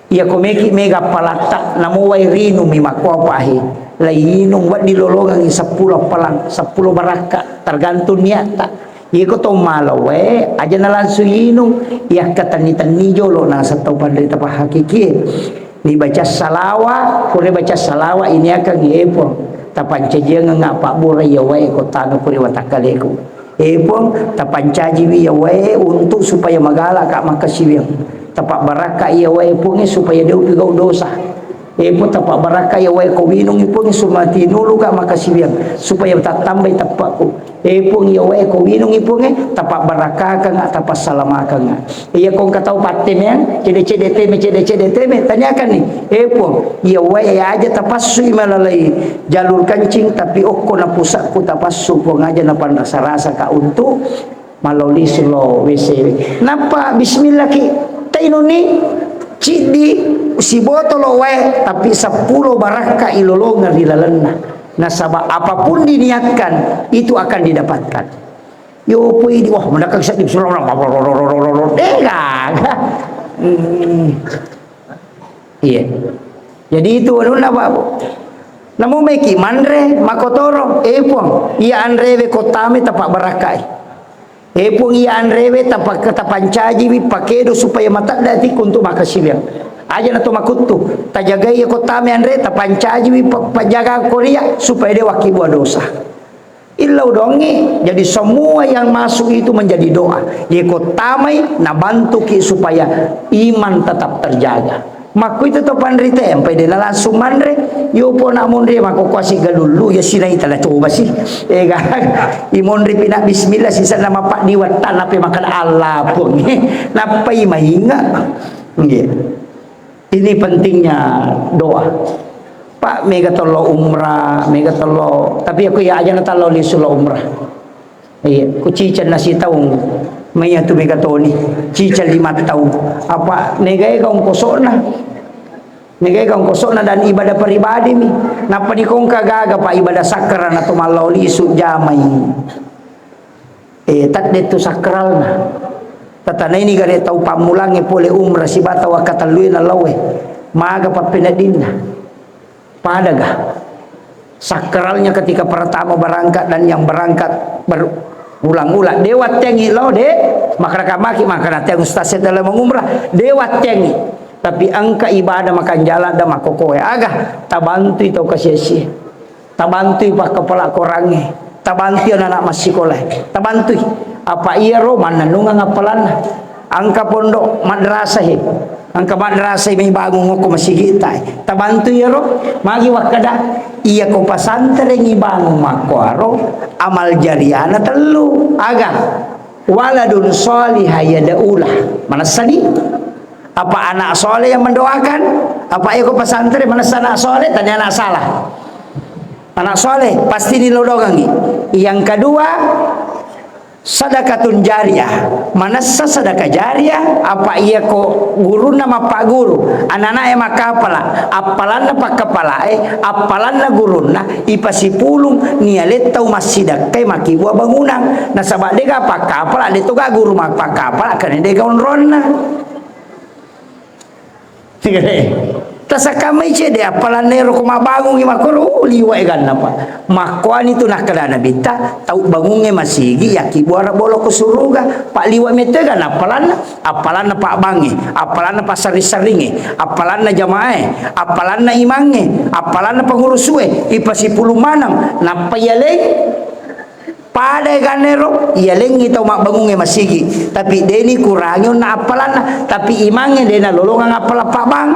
Iya ko meki mega appalatta, namo wai rinung mi makko apahi. Lainung wedding lolongengngi seppulo appalang, seppulo barakka, tergantung niatta. Iko to malawae, aja na langsung inung, iyakka tenni-tenni jolo naseng tau panrita pahakikie. Nibaca salawa, pura baca salawa ini akan epong. Tapancajiangengnga pabbura iya wae ko tanu pura watakkaleku. Epong, tapancajiwi iya wae untuk supaya magalaka makkasiwiang. Tapabbarakka iya wae Puangnge supaya de upigau dosa. Epong, tapabbarakka iya wae ko winungngi Puangnge sumati nuluka makkasiwiang supaya tattambai teppakku. Eh, Puang, iya wae ko winungngi, Puang, eh, tapabbarakkakang, tapassalamakang. Iya ko engka tau pattemeang, cede-cede teme, cede-cede teme, tanyakanni, eh, Puang, iya wae aja tapassui malalai jalur kancing, tapi okko na pusakku tapassu, Puang, aja napanrasa-rasaka untuk maloli sulo W C. Nappa bismillah ki, tainunni ciddi sibotolo wae, tapi seppulo barakka ilolongeng ri lalenna. Nasaba apapun diniatkan, itu akan didapatkan. Yo pui di, wah, mendapat sedih, dega. Hmm. Iya. Jadi itu anunna, Pak. Namo meki manre, makotoro, eh, Puang, iya anrewe kottame tapabbarakkai. Eh, Puang, iya anrewe tapa-, tapancajiwi pakedo supaya matedda atikku untuk makkasiwiang. Aja na to makuttu, tajagai iya kottame anre, tapancajiwi pa-, pajaga koria supaya de wakkibua dosa. Illau dongi, jadi semua yang masuk itu menjadi doa. Ye kottamai, nabantuki supaya iman tetap terjaga. Makkuitu to panrita, empai dena langsung manre, yo pona monri, makkukuasi galullu, ya sinai tala coba sih. Ega, imonri pina bismillah, sisa nama pak diwattan, nape makan Allah pun. Napai mainga. Nggih. Ini pentingnya doa. Pak, mega tollo umrah, mega tollo, tapi aku ya aja na tollo lisu lo umrah. Iya, ku ciceng nasi taung, maya tu mega toni, ciceng lima taung. Apa mega ega ongkosokna? Mega ega ongkosokna dan ibadah pribadi mi. Nappa dikongka gaga, Pak, ibadah sakral na to mallo lisu jamai. Eh, tadde tu sakralna. Tatanaini gare tau pammulangnge pole umrah sibawa tau akkatellue na laoe. Maga pappeneddinna. Padaga. Sakralnya ketika pertama berangkat dan yang berangkat berulang-ulang. De wattengi lao, de. Makkada maki, makkada teng ustaz saya dalam mengumrah. De wattengi. Tapi engka ibadah makan jalan dan makokoe. Aga, tabantui tau kasia-sia. Tabantui pakkapala korangnge, tabantui anak-anak massikola, tabantui. Apa iyaro mannennungeng appalanna. Engka pondok madrasah e, engka madrasah e mai bangung okko masigitta e. Tabantui iyaro, magi wakkada, iya ko pasantrengngi bangung makkuaro, amal jariahna tellu. Aga? Waladun shalihah yad'ulah. Manessani? Apa anak soleh yang mendoakan? Apa eko pesantren manessa anak soleh? Tanya anak salah. Anak soleh pasti dilodongangi. Yang kedua, sadakatun jariyah. Manessa sadaka jariyah, apa iya ko gurunna mappaguru, anak-anak e makkapala, appalanna pakkapala e, appalanna gurunna, ipasipulung nialetta umassidakkai makkibua bangunang. Nasaba dega pakkapala, de toga guru mappakkapala, karena dega onronna. Tasakkamai cedde appalanna ero ko mabbangungi makkoro, uh, liwa egannapa. Makkuani tu nakkeda Nabitta, tau bangungnge masigi yakkibuara bola ko suruga, pa liwa metto eganna appalanna, appalanna pabbangnge, appalanna passarri-sarringnge, appalanna jamaah e, appalanna imangnge, appalanna pangurusue, ipasipulung maneng, nappa yaleng. Pada egannero, iyalengngi tau mabbangungnge masigi, tapi deni kurangi onna appalanna, tapi imangnge dena lolongang appalang pabbang,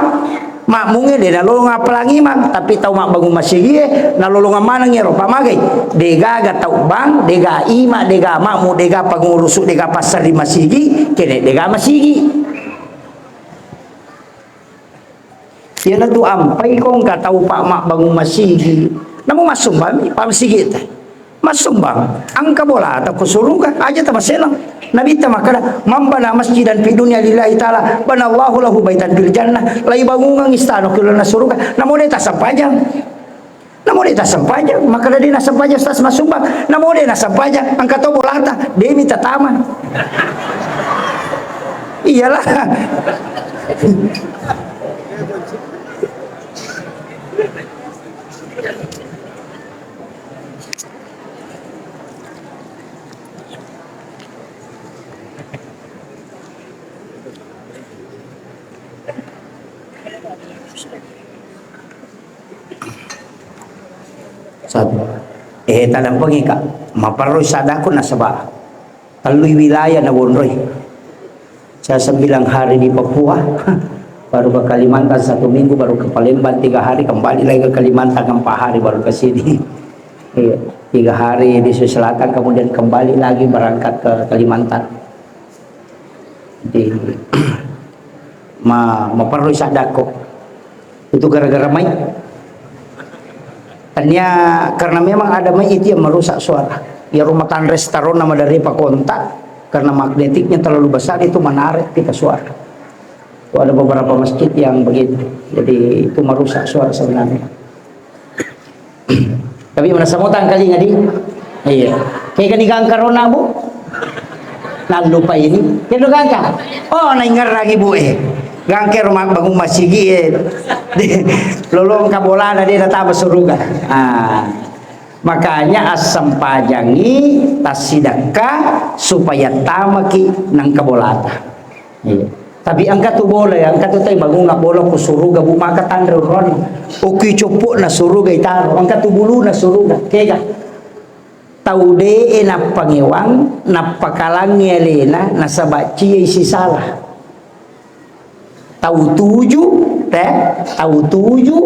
makmungnge dena lolongang appalang imang, tapi tau mabbangung masigie nalolongang maneng ero, pamagai, degaga tau bang, dega ima, dega makmu, dega pangurusu, dega passari masigi, kene dega masigi. Iyanatu ampai ko engka tau pa mabbangung masigi. Namo massumbang pa masigi te. Massumbang, engka bolata ko suruga, aja tamasenang. Nabitta makkeda, "Man bana masjidan fi dunya lillahi ta'ala, banallahu lahu baitan fil jannah." Lai bangungang istana ko lalenna suruga, namo de tassempajang. Namo de tassempajang, makkeda de nassempajang, Ustaz, massumbang. Namo de nassempajang, engka to bolata, de mi tatama. Iyalah. Satu. Eh, talampengi, Kak. Maperro sadako nasaba tellui wilayah nawonroi. Saya sembilan hari di Papua, baru ke Kalimantan satu minggu, baru ke Palembang tiga hari, kembali lagi ke Kalimantan empat hari, baru ke sini. Iya, tiga hari di Sulawesi Selatan, kemudian kembali lagi berangkat ke Kalimantan. Jadi, ma-, maperroi sadako. Itu gara-gara mai. Tania, karena memang ada mai itu yang merusak suara. Ya, rumah tangga restoran nama dari Pak Kontak, karena magnetiknya terlalu besar, itu menarik kita suara. Itu ada beberapa masjid yang begitu. Jadi, itu merusak suara sebenarnya. Tapi manessa mo tangkalinga di? Iya. Kega ni gangka rona, Bu? Nallupa ini. Kega gangka? Oh, naingerang ibu e. Gangka roma bangun masigi e. Lolongka bolana de natama suruga. Ah. Makanya assempajangi tassidekka supaya tamaki nangka bolata. Iya. Tapi engka tu bola, ya, engka tu tai bangunga bola ku suruga, bu, maka tanre urang. Okui coppo'na suruga itaro, engka tu buluna suruga. Kega? Tau de'e nappangewang, nappakalangngi alena, nasaba ciai sisala. Tau tuju, te, tau tuju,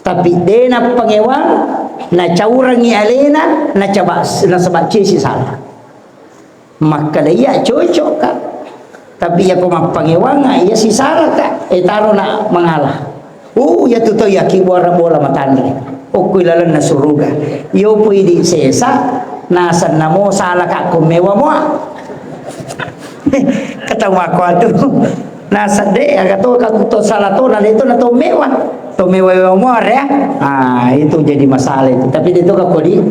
tapi de nappangewang, nacaurangi alena, nacaba-, nasaba ciai sisala. Makkeda iya cocok, Kak. Tapi iya ko mappangewanga, iya sisala, Kak. E, taro na mangala. Uh, iya tu tau iya ki buara bola matanre. Okko ilalenna suruga. Iyo pu idi sesa, nasenna mo sala, Kak, ko mewa moa. Ketau mako atu. Naseng de, aga to, Kak, to sala to, na de to na to mewa. To mewa moa re, ya. Ah, itu jadi masalah itu. Tapi de to, Kak, kodi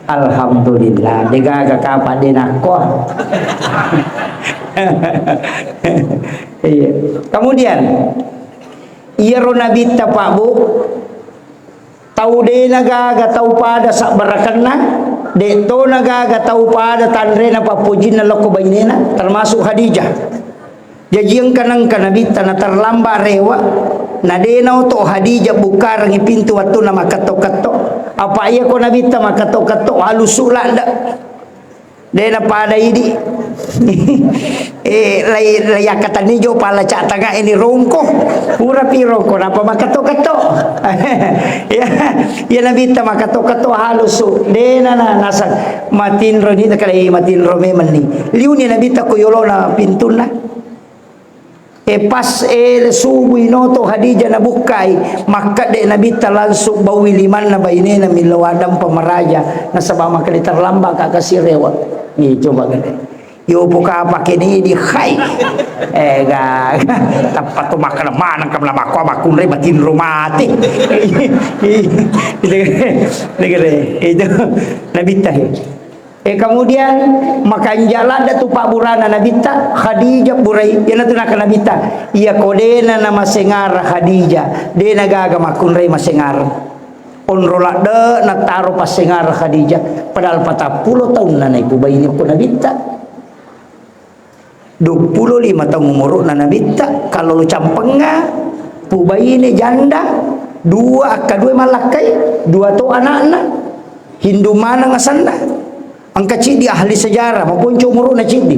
Alhamdulillah, degaga kapa de nakko. Iya. Kemudian, iyaro Nabitta, Pak, Bu, tau de nagaga tau pada sabbarakenna, de to nagaga tau pada tanrena pappojinna lokko bainena, termasuk Khadijah. Jaji engka nengka Nabitta naterlambat rewe, na de naoto Khadijah bukkarengngi pintu wettunna makketto-ketto. Apa iya ko Nabitta makketto-ketto, alusu ladde. De napada idi. Eh, lai, lai akkatenni jo pala ca tanga ini rongko. Pura pi rongko, napa makketto-ketto. Ya, ya Nabitta makketto-ketto halusu. De na, na, nasa matinro ni, takale matinro memenni. Liuni Nabitta ko yolona pintunna. E, pas ele subuh inoto Khadijah nabukkai, makkedde Nabitta langsung baui limanna bainena millau adampa maraja, nasaba makkeda terlambat ka kasi rewe. Ni coba gede. Yo buka pake ni di hai. Eh, ga, ga. Tappa tu makkeda maneng kam la makko makunre batinro mati. Itu Nabitta he. Eh, kemudian makanja' ladde' tu pabburana Nabitta, Khadijah burai, iyanatu naka Nabitta, iya ko de'na namasengara Khadijah, de'na gaga makkunrai masengara. Onro ladde' nataro passengara Khadijah, padahal patappulo taunna naipubaine ko Nabitta. Duappulo lima taung umuru'na Nabitta, kallolo campengnga, pubaine janda, dua, akkaduai mallakkai, dua to ana'na, Hindu maneng asenna. Engka ciddi ahli sejarah, maponco umuru'na ciddi.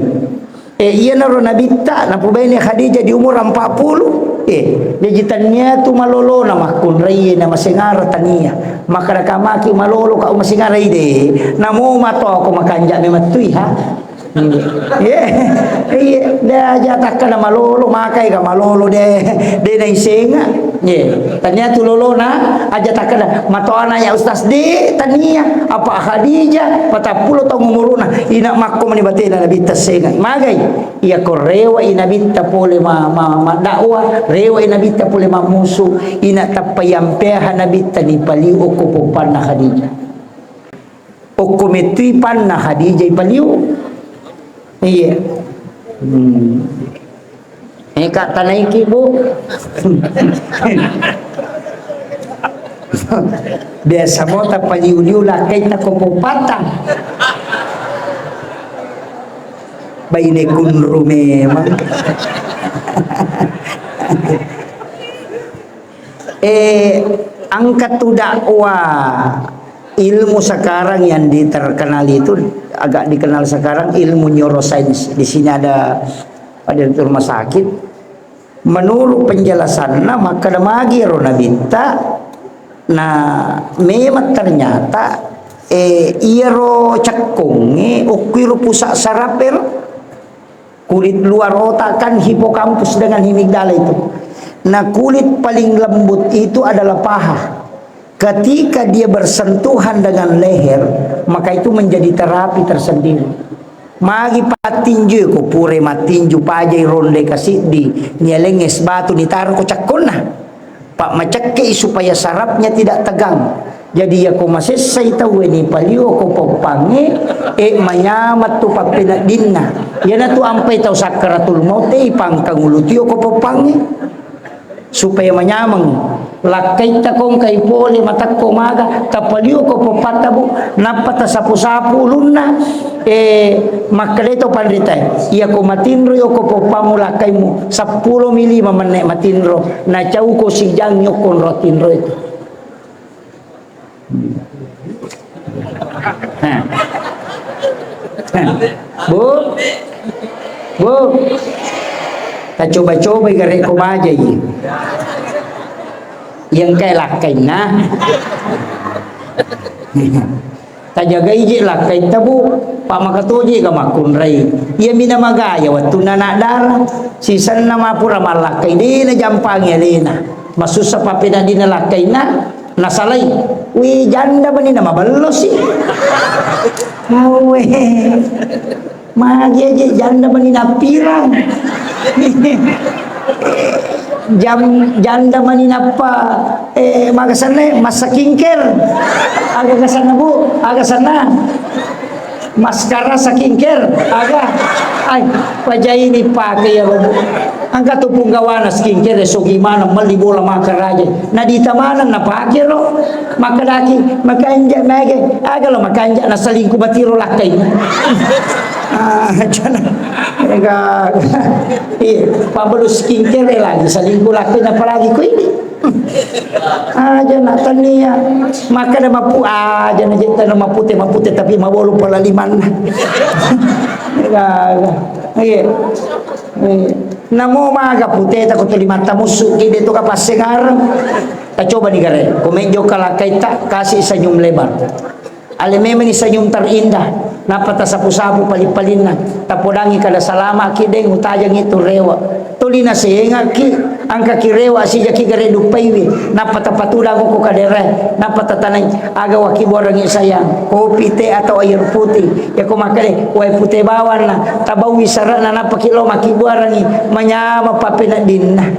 Eh, iyanaro Nabitta, napubaine Khadijah di umur empat puluh. Eh, jaji tannia tu malolona makkunrai na masengara tania. Makkada kamaki malolo ka masengara ide. Namo matoa ko makanja' memettui ha. Iya, iya, de' aja takkada malolo, makai ga malolo de', de' naisenga. Iya, tania tu lolona, aja takkada matoana ya Ustaz de', tania, apa Khadijah, patappulo taung umuru'na, ina makko mani batena Nabitta senga. Magai, iya ko rewa i Nabitta pole ma, ma, ma dakwah, rewa i Nabitta pole mammusu, ina tappa yampeha Nabitta ni paliu okko poppanna Khadijah. Okko mettui panna Khadijah ipaliu. Iya. Hmm. Eh, Kak, tanaiki, Bu. Biasa mo tapaliu-liu lakkai tako popatta. Baine kunru memang. Eh, angkat tu dakwah ilmu sekarang yang di-, terkenal itu, agak dikenal sekarang ilmu neuroscience. Di sini ada, ada rumah sakit. Menurut penjelasanna, makkada magi ro Nabitta, na memang ternyata, eh, iyaro cekkongnge, okkuiro pusat saraf ero. Kulit luar otak kan hipokampus dengan amigdala itu. Nah, kulit paling lembut itu adalah paha. Ketika dia bersentuhan dengan leher, maka itu menjadi terapi tersendiri. Magi pattinju ko pura mattinju pajai ronde kasiddi, nialeng es batu nitaro ko cakkonna. Pak macekke'i supaya sarafnya tidak tegang. Jadi, iya ko masessai tauwe ni palio ko poppangnge, eh, manyameng tu pappeneddinna. Iyanatu ampai tau sakkaratul maut, eh, ipangkang ulu tio ko poppangnge. Supaya manyameng. Lakkai takongkai pole matakko maga, tapalio ko poppatta, Bu, nappa tasapu-sapu ulunna, eh, makkedai to panritae, iya ko matinro yo ko poppammu lakkaimu, seppulo mi lima menne matinro. Nacauko sijang yokko onro tinro itu. Heh. Heh. Bu? Bu? Tacoba-cobai gare ko bajai. Iya engkae lakkainna. Tajagai je lakkaitta, Bu. Pak makatoje ga makkunrai. Iya mina magaya wettunna anak dara. Sisenna mapura mallakkai, de najampangi alena. Masussa pappeneddinna lakkainna, nasalai. Wi, janda mani na mabello si. Awe. Magi aja janda mani nappirang. Jam, janda mani nappa, eh, magasanna, eh, massakincare. Aga gasanna, Bu? Aga sanna? Maskara skincare, aga? Ai, pajaini pake ya, Bu. Engka tu punggawana skincare, sogi maneng melli bola makaraja. Nadita maneng napake ro. Makkedaki, makanja mege. Aga lo makanja nasalingku matiro lakkai. Ah, jana. Ega. Iya, pabelu skincare lagi, salingku lakkai, apalagi ku ini. Aja na tania. Makkeda mapu-, aja na jetta na mapute-mapute tapi mabolu pala limanna. Iya. Iya. Namo maga puteta ko tu limatta musu, ki de tu ka passengareng. Tacoba ni gare. Ko menjo kalakkaita, kasih senyum lebar. Ale memang ni senyum terindah, nappa tasapu-sapu pali-palinna, tapodangi kada salama ki deng utajangi tu rewa. Tuli nasengaki, angkaki rewa sijaki gare duppaiwi, nappa tapatudang ko kadere, nappa tatanai, aga wakibuarangi sayang, kopi, teh atau air putih, ya ko makkeda, wae putih bawanna, tabawi sarana, nappa ki lo makibuarangi, manyama pappeneddinna.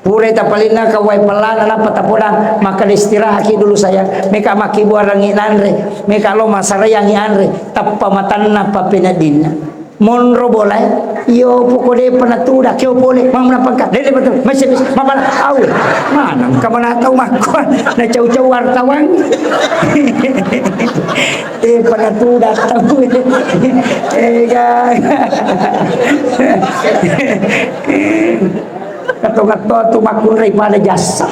Pura tapalinna ka wae pellana, nappa tapodang, makkeda, "Istirahatki dulu, sayang." Meka makkibuarangngi nanre, meka lo masaraiangngi anre, tappa matanna, pappeneddinna. Monro bolae, iyo poko depa natuda, keo pole, mau nappa engka, dede betul, mese, mese, mapala, au, maneng ka mana tau makko, na cau-cau wartawan. Eh, panatuda tau. Eh, ga. Kato-kato tu makkunrai pada jasa.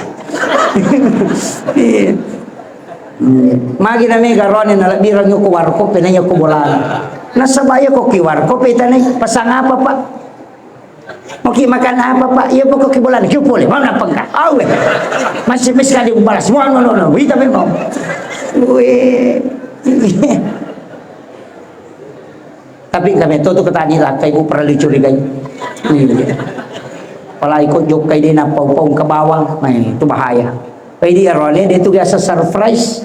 Iya. Magi na mega rone nalebbirang ko warkop, penanya ko bolana. Nasaba iya ko ki warkop, petane, "Pasang apa, Pak?" "Mau ki makan apa, Pak?" "Iya, pokok ki bolana." "Ki pole, mana pengka?" Awe. Masih, masih kali balas. Mau, mau, mau, mau. Wita memang. Weh. Tapi kami tuh, tuh ketani lah, kayak ibu pernah dicurigai. Iya. Apalagi kok jokkai dia napau-pau ke bawah. Nah, itu bahaya. Jadi arone dia tuh biasa surprise.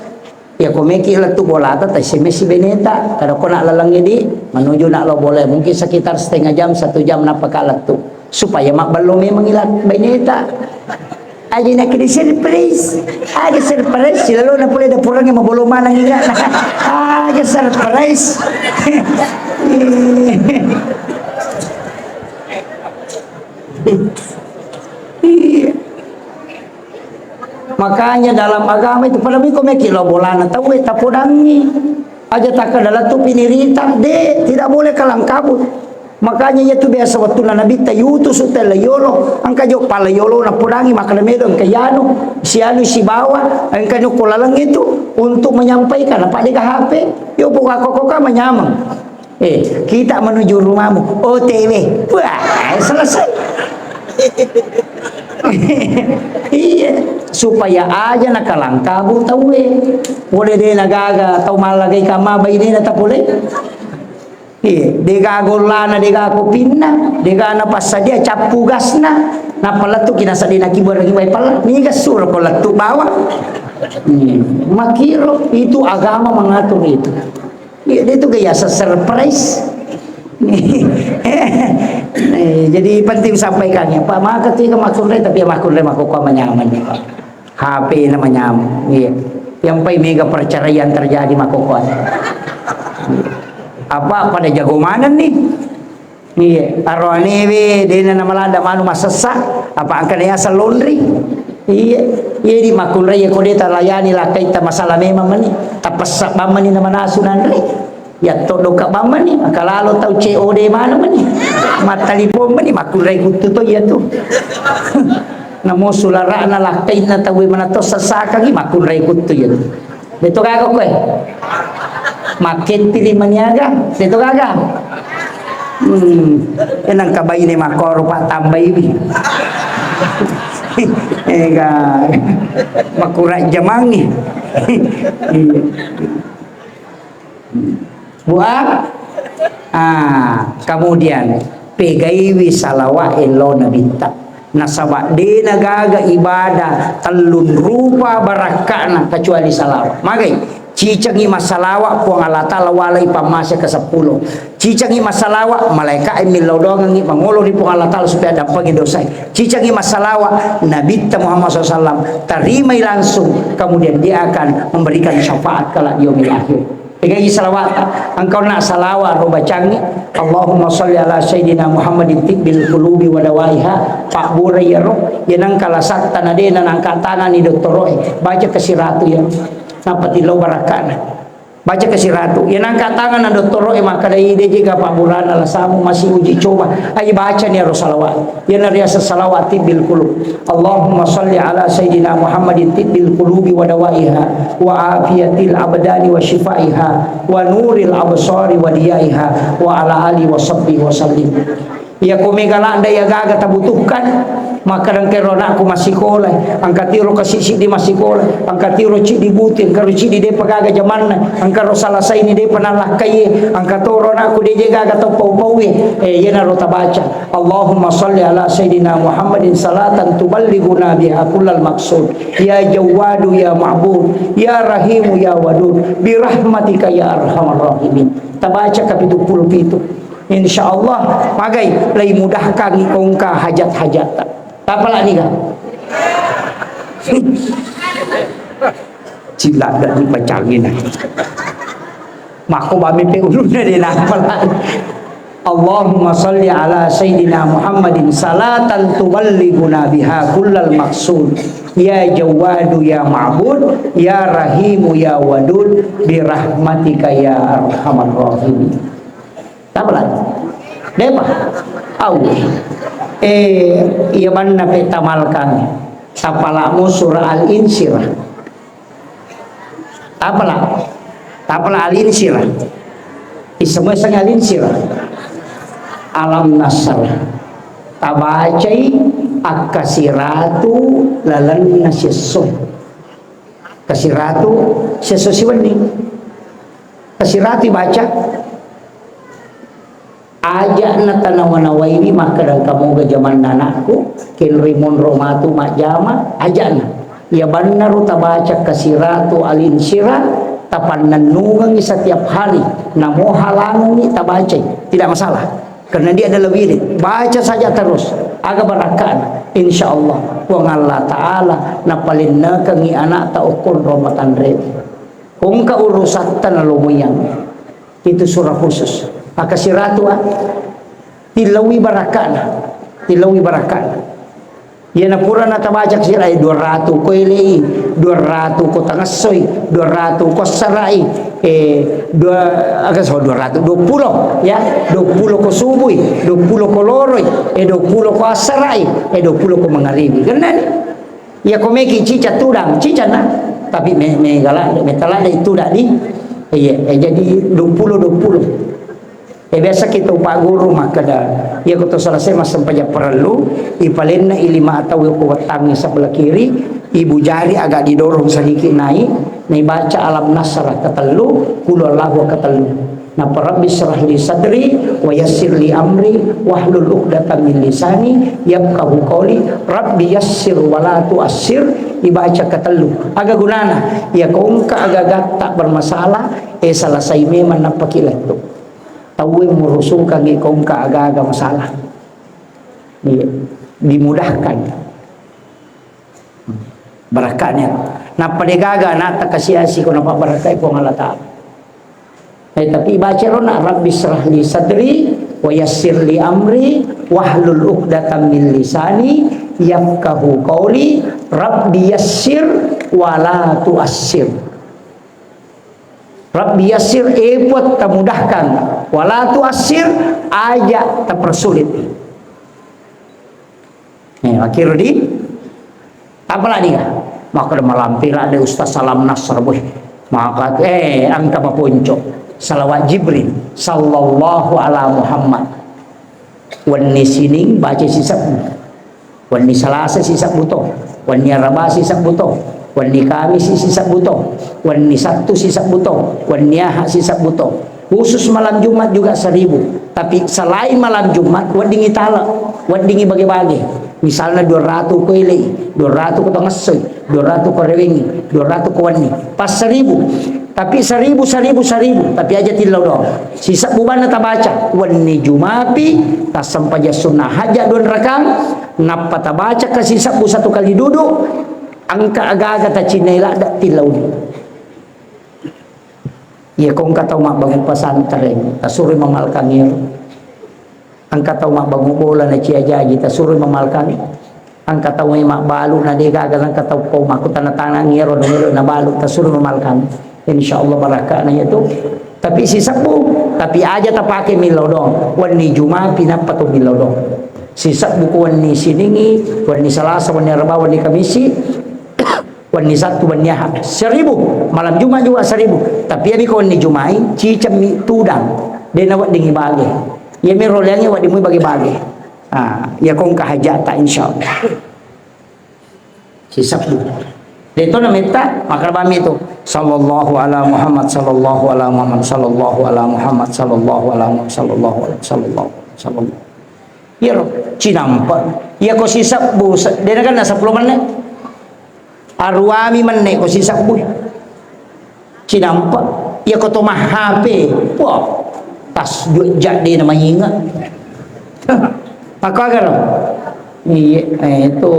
Iya, ko meki lettu bolata, ta S M S si beneta. Kada ko nak lalengnge di, menuju nak lo bola. Mungkin sekitar setengah jam, satu jam nappa ka lettu. Supaya mabbello memang ila beneta. Aja nak di surprise. Ada surprise, si lalo na pole dapurang yang mabbello manang ila. Ada surprise. Iya. Makanya dalam agama itu, pada miko meki lo bolana tauwe tapodangi. Aja takkeda lettu pinirita, de, tidak boleh kalang kabut. Makanya iya tu biasa waktu na Nabitta yutu sutella yolo, engka jo pala yolo na podangi, makkeda medo engka yanu, si anu sibawa, engka nyokko laleng itu untuk menyampaikan apa de H P, yo buka kokoka menyameng. Eh, kita menuju rumahmu, O T W. Wah, selesai. Iya, supaya aja nakalangkabu tauwe. Pole de nagaga tau mallagai kama bainena tapole. Iya, dega gollana, dega kopinna, dega napassadia cappu gasna. Nappa lettu kina sadina kibor kibai pala. Niga suro ko lettu bawa. Hmm, makiro itu agama mengatur itu. Iya, dia tuh gaya surprise. Eh, jadi penting sampaikan ya, Pak. Maka tiga makunre, tapi ya makunre mako kua menyaman nih, Pak. H P na menyaman. Iya. Yang pai mega perceraian terjadi mako kua. Apa pada jago mana nih? Iya, aroanewe dena namalanda manu masessa, apa angkana yaseng laundry? Iya, iya di makkunrai ko de talayani lakkaitta masalah memang mani, tapessa bang mani namanasu nanre. Yatto doka bang mani, maka lalo tau C O D mana mani. Mattalipong mani, makkunrai kuttu to iya tu. Namo sulara'na lakkainna tauwe mana to sessakangi, makkunrai kuttu iya tu. Deto gaga koe. Makketti ri maniaga, deto gaga. Hmm, enang kabaine makoro pak tambaiwi. Ega makura jamangi. Iya. Buah. Ah, kemudian pegaiwi salawat elo nabitta. Nasaba de nagaga ibadah tellun rupa barakka'na kecuali salawat. Magai, cicengi massalawa Puang Allah Ta'ala walai pammase ke sepuluh. Cicengi massalawa malaika e millau doangengi mangolo ri Puang Allah Ta'ala supaya dampengi dosa. Cicengi massalawa Nabitta Muhammad sallallahu alaihi wasallam, tarimai langsung, kemudian dia akan memberikan syafaat kelak di yaumil akhir. Pegai salawat, engkau nak salawat ro bacangi, Allahumma salli ala sayyidina Muhammadin tibbil qulubi wa dawaiha, pabura iyaro, ya nangka lasatta na dena nangka tangani dottoroe, baca ke siratu ya, nappa tillau barakkana. Baca ke siratu, ya nangka tangana dottoroe, makkadai de jega paburana lasamu masih uji coba, ai baca ni ro salawat. Iyana riaseng salawat tibbil qulub. Allahumma salli ala sayyidina Muhammadin tibbil qulubi wa dawaiha wa afiyatil abdani wa shifaiha wa nuril absari wa diyaiha wa ala ali wa sahbihi wa sallim. Iya ko mega ladda iya gaga tabutuhkan, makkadang kero anakku massikola, angka tiro kasi siddi massikola, angka tiro ciddi buti, angka ro ciddi depa gaga jamanna, angka ro salasaini depa nallakkaie, angka toro anakku deje gaga tau pau-paue, eh, iyanaro tabaca. Allahumma salli ala sayyidina Muhammadin salatan tuballighuna biha kullal maqsud. Ya Jawwadu ya Ma'bud, ya Rahimu ya Wadud, birahmatika ya arhamar rahimin. Tabaca kapitu puluh pitu. Insya Allah, magai lai mudahkan engka hajat-hajatta. Tapala niga? Cilada dipacangi na. Mako bami pe ulunna de napa lagi. Allahumma salli ala sayyidina Muhammadin salatan tuballighuna biha kullal maqsud. Ya Jawwadu ya Ma'bud, ya Rahimu ya Wadud, birahmatika ya arhamar rahimin. Tapa lagi? Depa? Au. Eh, iya banna pe tamalkan. Tapalamo surah Al-Insyirah. Tapala. Tapala Al-Insyirah. Isemua sang Al-Insyirah. Alam Nasr. Tabacai akkasiratu lalenna siesso. Kasiratu siesso siwenni. Kasiratu baca. Aja'na tanawa-nawaiwi makkeda engka moga jamanna anakku, kenroi monro matu majjama, aja'na. Iya bannaro tabaca kasiratu Al-Insyirah, tapannennungengi setiap hari, namo halangengi tabacai, tidak masalah. Karena dia adalah wirid, baca saja terus, aga barakka'na, insya Allah Puang Allah Ta'ala napalennekengi anakta okkonro matanre. Kongka urusatta nalomuyang. Itu surah khusus. Maka siratu, ah. Tilawi barakka'na. Tilawi barakka'na. Iyana purana tabaca sira, eh, dua ratu ko elei, dua ratu ko tangessoi, dua ratu ko assarai, eh, dua, aga so, dua ratu, dua puluh, ya, dua puluh ko subui, dua puluh ko loroi, eh, dua puluh ko assarai, eh, dua puluh ko mangaribi. Karena ni, iya ko meki cica tudang, cica na. Tapi me, me gala, me tala de tudang di. Iya, eh, jadi dua puluh, dua puluh. Eh, biasa kita upagguru makkeda, iya ko to selesai massempajang parellu, ipalenna i lima tau ko wettangngi sebelah kiri, ibu jari agak didorong sedikit naik, naibaca alam nasrah ketellu, qul huwallahu ketellu. Nappa Rabbi syrah li sadri wa yassir li amri wahlul uqdatam min lisani yafqahu qawli. Rabbi yassir wa la tuassir, ibaca ketellu. Aga gunana? Iya ko engka aga-agatta bermasalah, eh, selesai memang nappaki lettu. Tauwe murusukangngi ko engka aga-aga masalah. Iya, dimudahkan. Barakka'na. Nappa degaga anakta kasi-asi ko napabbarakkai Puang Allah Ta'ala. Eh, tapi baca rona, Rabbi syrah li sadri wa yassir li amri wahlul uqdatam min lisani yafqahu qawli. Rabbi yassir wa la tuassir. Rabbi yassir, eh, Puang, tamudahkan. Wa la tuassir, aja tapersulit. Eh, akhir di, apa lagi, kah? Maka malampi la de Ustaz salam nasr, boy. Maka, eh, engka maponco. Salawat Jibril, sallallahu ala Muhammad. Wenni Sining baca sisebbu. Wenni Salasa sisebbu to. Wenni Araba sisebbu to. Wenni Kamisi sisebbu to. Wenni Sattu sisebbu to. Wenni Aha sisebbu to. Khusus malam Jumat juga seribu. Tapi selain malam Jumat, weddingi tala, weddingi bage-bage. Misalnya dua ratu ko elei, dua ratu ko tangessoi, dua ratu ko rewengi, dua ratu ko wenni. Pas seribu. Tapi seribu, seribu, seribu. Tapi aja tillau doang. Sisebbu banna tabaca. Wenni Jumapi, tassempajang sunnah hajat dua rakang, nappa tabaca ke sisebbu satu kali duduk, engka aga-aga tacinnai ladda tillauni. Iya ko engka tau mabbangung pesantren, tasuroi mamalkang ero. Engka tau mabbangung bola na cia jaji, tasuroi mamalkang. Engka tau mai mabbalu na de gaga, engka tau ko makkutana-tanang ero, na melo nabalu, tasuroi mamalkang. Insya Allah barakkana iya tu. Tapi sisebbu, tapi aja tapake millau doang. Wenni Jumapi nappa tu millau doang. Sisebbu ko wenni Siningi, wenni Salasa, wenni Araba, wenni Kamisi. Wenni Sattu, wenni Aha, seribu. Malam Jumat juga seribu. Tapi iya mi ko wenni Jumai, cicemmi tudang. De naweddingi bage. Iya mi roleangi wedding mui bage-bage. Ah, iya ko engka hajata, insya Allah. Sisebbu. De to na metta, makkeda bami tu. Sallallahu ala Muhammad, sallallahu ala Muhammad, sallallahu ala Muhammad, sallallahu ala Muhammad, sallallahu ala, sallallahu, sallallahu. Iyaro, cinampe. Iya ko sisebbu, se-, de nakenna seppulo menit. Aruami menne ko sisebbui. Cinampa. Iya ko to ma-H P. Wah, tas dua jam de na mainga. Maka aga lo? Iya, eh, itu.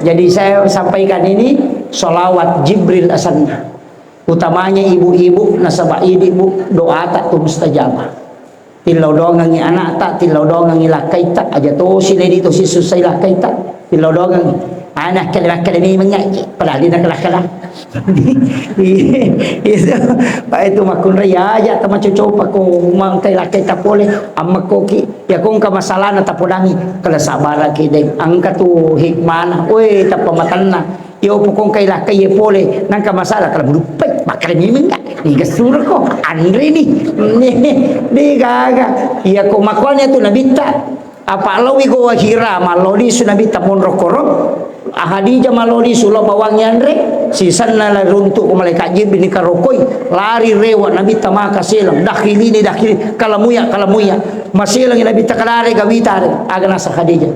Jadi saya sampaikan ini, sholawat Jibril asanna. Utamanya ibu-ibu, nasaba idi, Bu, doata tu mustajabah. Tillau doangengngi anakta, tillau doangengngi lakkaita, aja tosi ledi tosi susai lakkaita, tillau doangengngi. Anak kele-kele ni mengaji, padahal dia kele-kele. Itu, pa itu makkunrai aja tamacocopa ko mangkai lakkaita pole, ammakkoki, ya ko engka masalahna tapodangi, kala sabaraki deng, engka tu hikmana, we, tappa matenna. Yo pokong kai lakkai ye pole, nangka masalah kala buduppai, makkada mimeng ka, niga surko, anre ni. Degaga. Iya ko makuane tu nabitta, apa lawi Gowa Hira, mallo lisu nabitta monro koro, Khadijah mallo lisu lo bawangi anre, sisenna la runtu ko malaikat Jibril ni karokoi, lari rewa nabitta maka selang, dakhilini, dakhili, kalamuya, kalamuya. Maselang nabitta kadare gawita are, aga nasa Khadijah.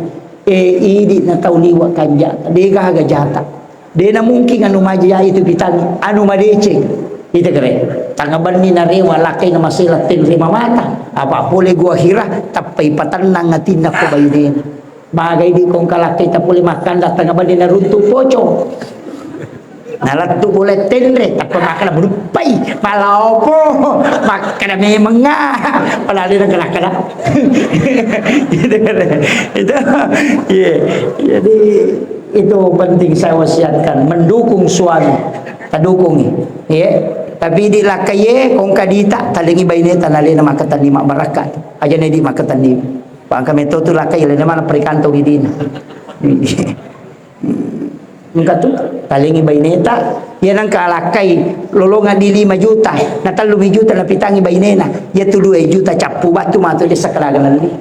E, idi na tau liwa kanja, degaga jata. De na mungkin anu maja itu pitangi, anu madeceng. Ita kere. Tangabenni narewa lakkai na masela tenre mamata. Apa pole Gowa Hira, tappai patennang atinna ko bainena. Magai di kongka lakkai tapole makkanda tangabenni naruntu pocong. Nalettu pole tenre, tappa makkada buduppai, malaopo, makkada memenga, padahal dia kena-kena. Gitu kan. Itu, iya. Jadi, itu penting saya wasiatkan, mendukung suami, tadukungi, ya. Tapi di lakkaie, kongka dita, talengi baineta nalena makkatenni mabbarakka. Aja ne di makkatenni. Pangka metto tu lakkai, lena mana perikanto widina. Engka tu, talengi baineta, iya nangka alakkai lolonga di lima juta, na tellumi juta napitangi bainena, iya tu dua juta cappu batu matu desa kadaga nalli.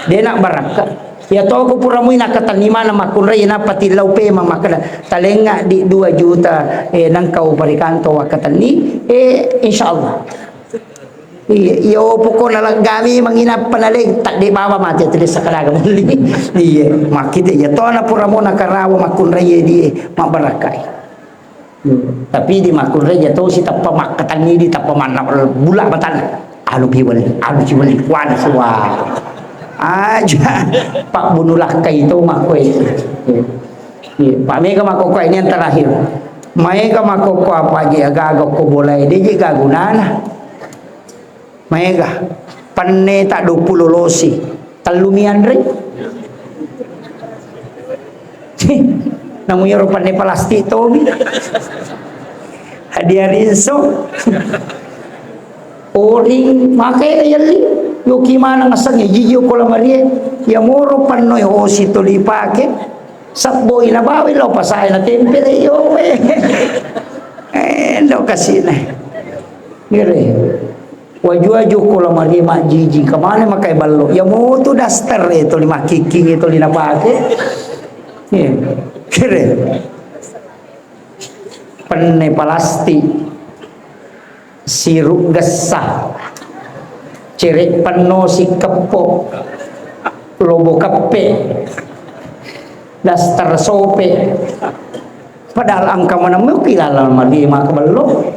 Dena barakka. Iya toko pura mui nakatenni mana makkunrai, iya nappa tillau pema makkada, talenga di dua juta, eh, nangka uparikanto wakkatenni, eh, insyaallah. Iya, iya, pokokna laggami manginappa naleng, tadde baba mate tu desa kadaga mulli. Iya, makkite iya tona pura mo nakarawa makkunrai di mabbarakkai. Hmm. Tapi di makkunrai iya tosi tappa makkatangi di tappa manna bula batana. Anu piwali, anu ciwali kuana suwa. Aja pak bunu lakkai to makkoe. Iya, pak mega makko ini yang terakhir. Maega makko apa aja gaga ko bolai deje gagunana. Maega, penne ta duappulo losi, tellumi anre. Namu iyaro penne palastik tomi. Hadiah rinso. Oring, makai yelli. Yoki mana ngasengnge jijio ko lamarie. Ya moro pennoi osi toli pake. Sabboi nabawa lo pasae na tempele yo. Eh, ndo kasih nah. Ngere. Waju-waju ko lamarie majjiji, kemana makai ballo? Ya motu daster e toli makkikking e toli napake. Iya. Kere. Penne palastik. Sirup gessa. Cere penno sikeppo. Lobo keppe. Daster sope. Padahal engka maneng mekki laleng mali maka bello.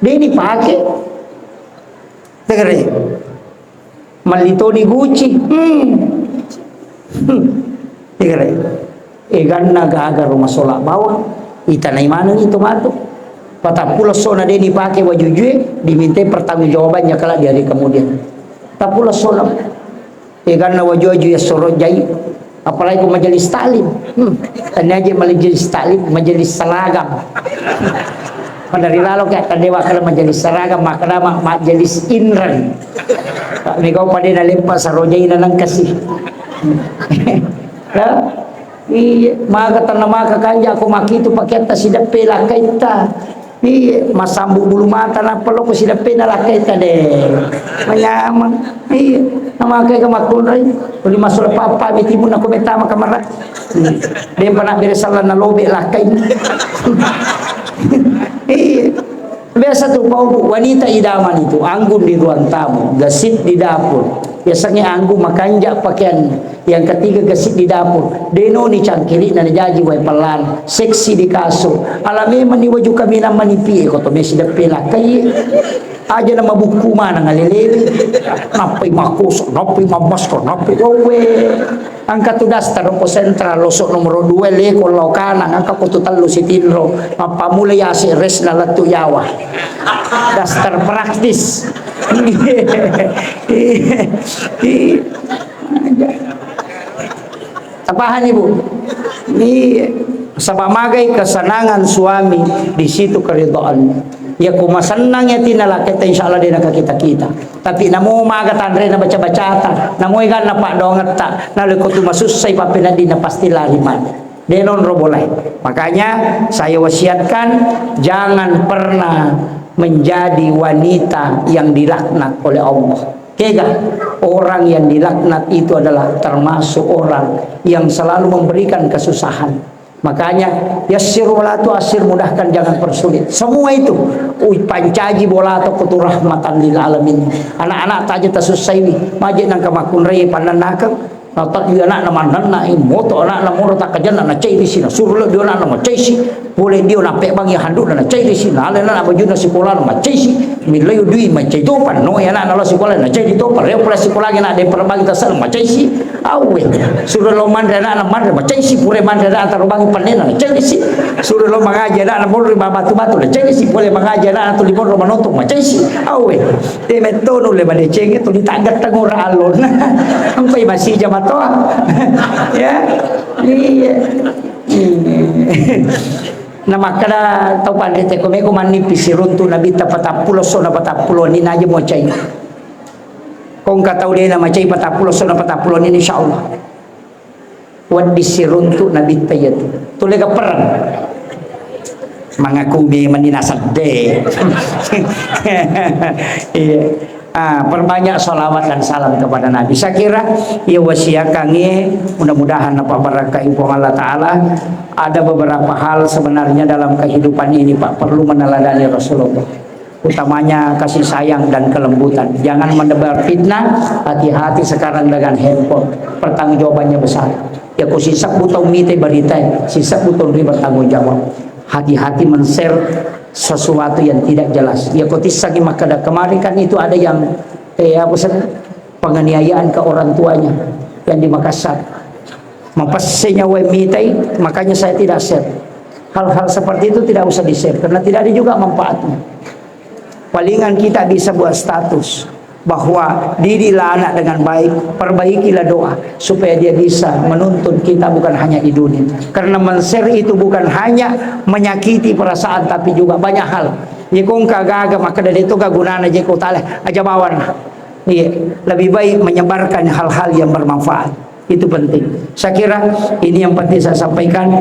De' ni pake. Tegere. Malli toni guci. Hmm. Hmm. Tegere. Eganna gaga rumah solak bawang. Itanai maneng itu matu. Patappulo sona de' ni pake wajujue, dimintai pertanggungjawabannya kelak di hari kemudian. Tappulo sona. Eganna waju-waju ya soro jai. Apalagi ko majelis taklim. Hmm. Tanya aja majelis taklim, majelis seragam. Pada rilalo kayak tadi wakil majelis seragam, maka nama majelis inren. Pak Mega pada na lempa sarojai na nang kasih. Lah, iya, maka tanah maka kanja ko makitu pakai atas sideppe lakaitta. Iya, masambu bulu mata nappa loko sideppena lakkaita de'. Manyameng. Iya, namakai ka makkunrai. Tuli masula papa bitimu nako metta makamara. De' pa nabbere sallang nalobe lakkai. Iya. Biasa tu pau wanita idaman itu anggun di ruang tamu, gesit di dapur. Biasanya anggun makanja pakaian. Yang ketiga, gesit di dapur. Denoni cangkirina najaji wae pellan. Seksi di kasur. Ala memang ni waju kaminang manipi, eh, ko to mesi deppe lakkai. Aja na mabukku maneng alelewe. Nappai makkusuk, nappai mamasker, nappai wawe. Angka tu daster ko sentral, losok nomor dua, leko lao kanang, angka ko tu tellu sitinro. Mappamula yase resna lettu yawa. Daster praktis. Tapahani, Bu? Iya. Saba magai kesenangan suami, di situ keridhaan. Ya, ku masennang ya tina laketta, insya Allah dena ka kita-kita. Tapi namo maga tanrena baca-bacata, namo iganna paddoangetta, naleko tu masussai pappeneddinna pasti lari mani. Denon robolai. Makanya saya wasiatkan, jangan pernah menjadi wanita yang dilaknat oleh Allah. Kega, orang yang dilaknat itu adalah termasuk orang yang selalu memberikan kesusahan. Makanya, yassir wala tu'assir, mudahkan, jangan persulit. Semua itu, ui, pancaji bola to kutu rahmatan lil alamin. Anak-anak taja tasussaiwi, maje nangka makkunrai pannannakeng. Nataddi anakna mannanna, eh, moto anakna moro takkajanna, nacairisi, nasuro lebbi anakna macaisi, pole dio nappebbangi handukna, nacairisi, nalena anak bajunna sikolana, macaisi, millai dui, macai topa, noi anakna lao sikola, nacairi topa, reo pole sikolangi anak de perbagi tasana, macaisi, awe, suro lao manre anakna manre, macaisi, pure manre anakna tarobangi pannena, nacairisi, suro lao mangaji anakna monro mabatu-batu, nacairisi, pole mangaji anakna tuli monro manonton, macaisi, awe. Te metto nulle madeceng, tuli taggatteng ora allonna. Ampai masija matoa. Ya. Iya. Iya. Na makkeda tau panrita ko meko mannipi siruntu Nabitta patappulo esso na patappulo ni naja muacai. Ko engka tau de namacai patappulo esso na patappulo ni, insyaallah. Wedding siruntu Nabitta iyatu. Tuli gappereng. Mangaku memang ni nasedde. Iya. Ah, perbanyak salawat dan salam kepada Nabi. Saya kira, ya, wasiakannya, mudah-mudahan apa barakai Puang Allah Ta'ala. Ada beberapa hal sebenarnya dalam kehidupan ini, Pak, perlu meneladani Rasulullah. Utamanya kasih sayang dan kelembutan. Jangan menebar fitnah, hati-hati sekarang dengan handphone. Pertanggungjawabannya besar. Ya, ko sisebbu tau mitai berita, sisebbu tau ri bertanggung jawab. Hati-hati men-share sesuatu yang tidak jelas. Ya, ko tissangi makkeda, kemarin kan itu ada yang, eh, apa sih, penganiayaan ke orang tuanya yang di Makassar. Mapesse nyawa mitai, makanya saya tidak share. Hal-hal seperti itu tidak usah di-share, karena tidak ada juga manfaatnya. Palingan kita bisa buat status bahwa didiklah anak dengan baik, perbaikilah doa supaya dia bisa menuntun kita bukan hanya di dunia. Karena men-share itu bukan hanya menyakiti perasaan, tapi juga banyak hal. Ye ko engka gaga makkeda de to ga gunana je ko tale, aja bawana. Iya, lebih baik menyebarkan hal-hal yang bermanfaat. Itu penting. Saya kira ini yang penting saya sampaikan.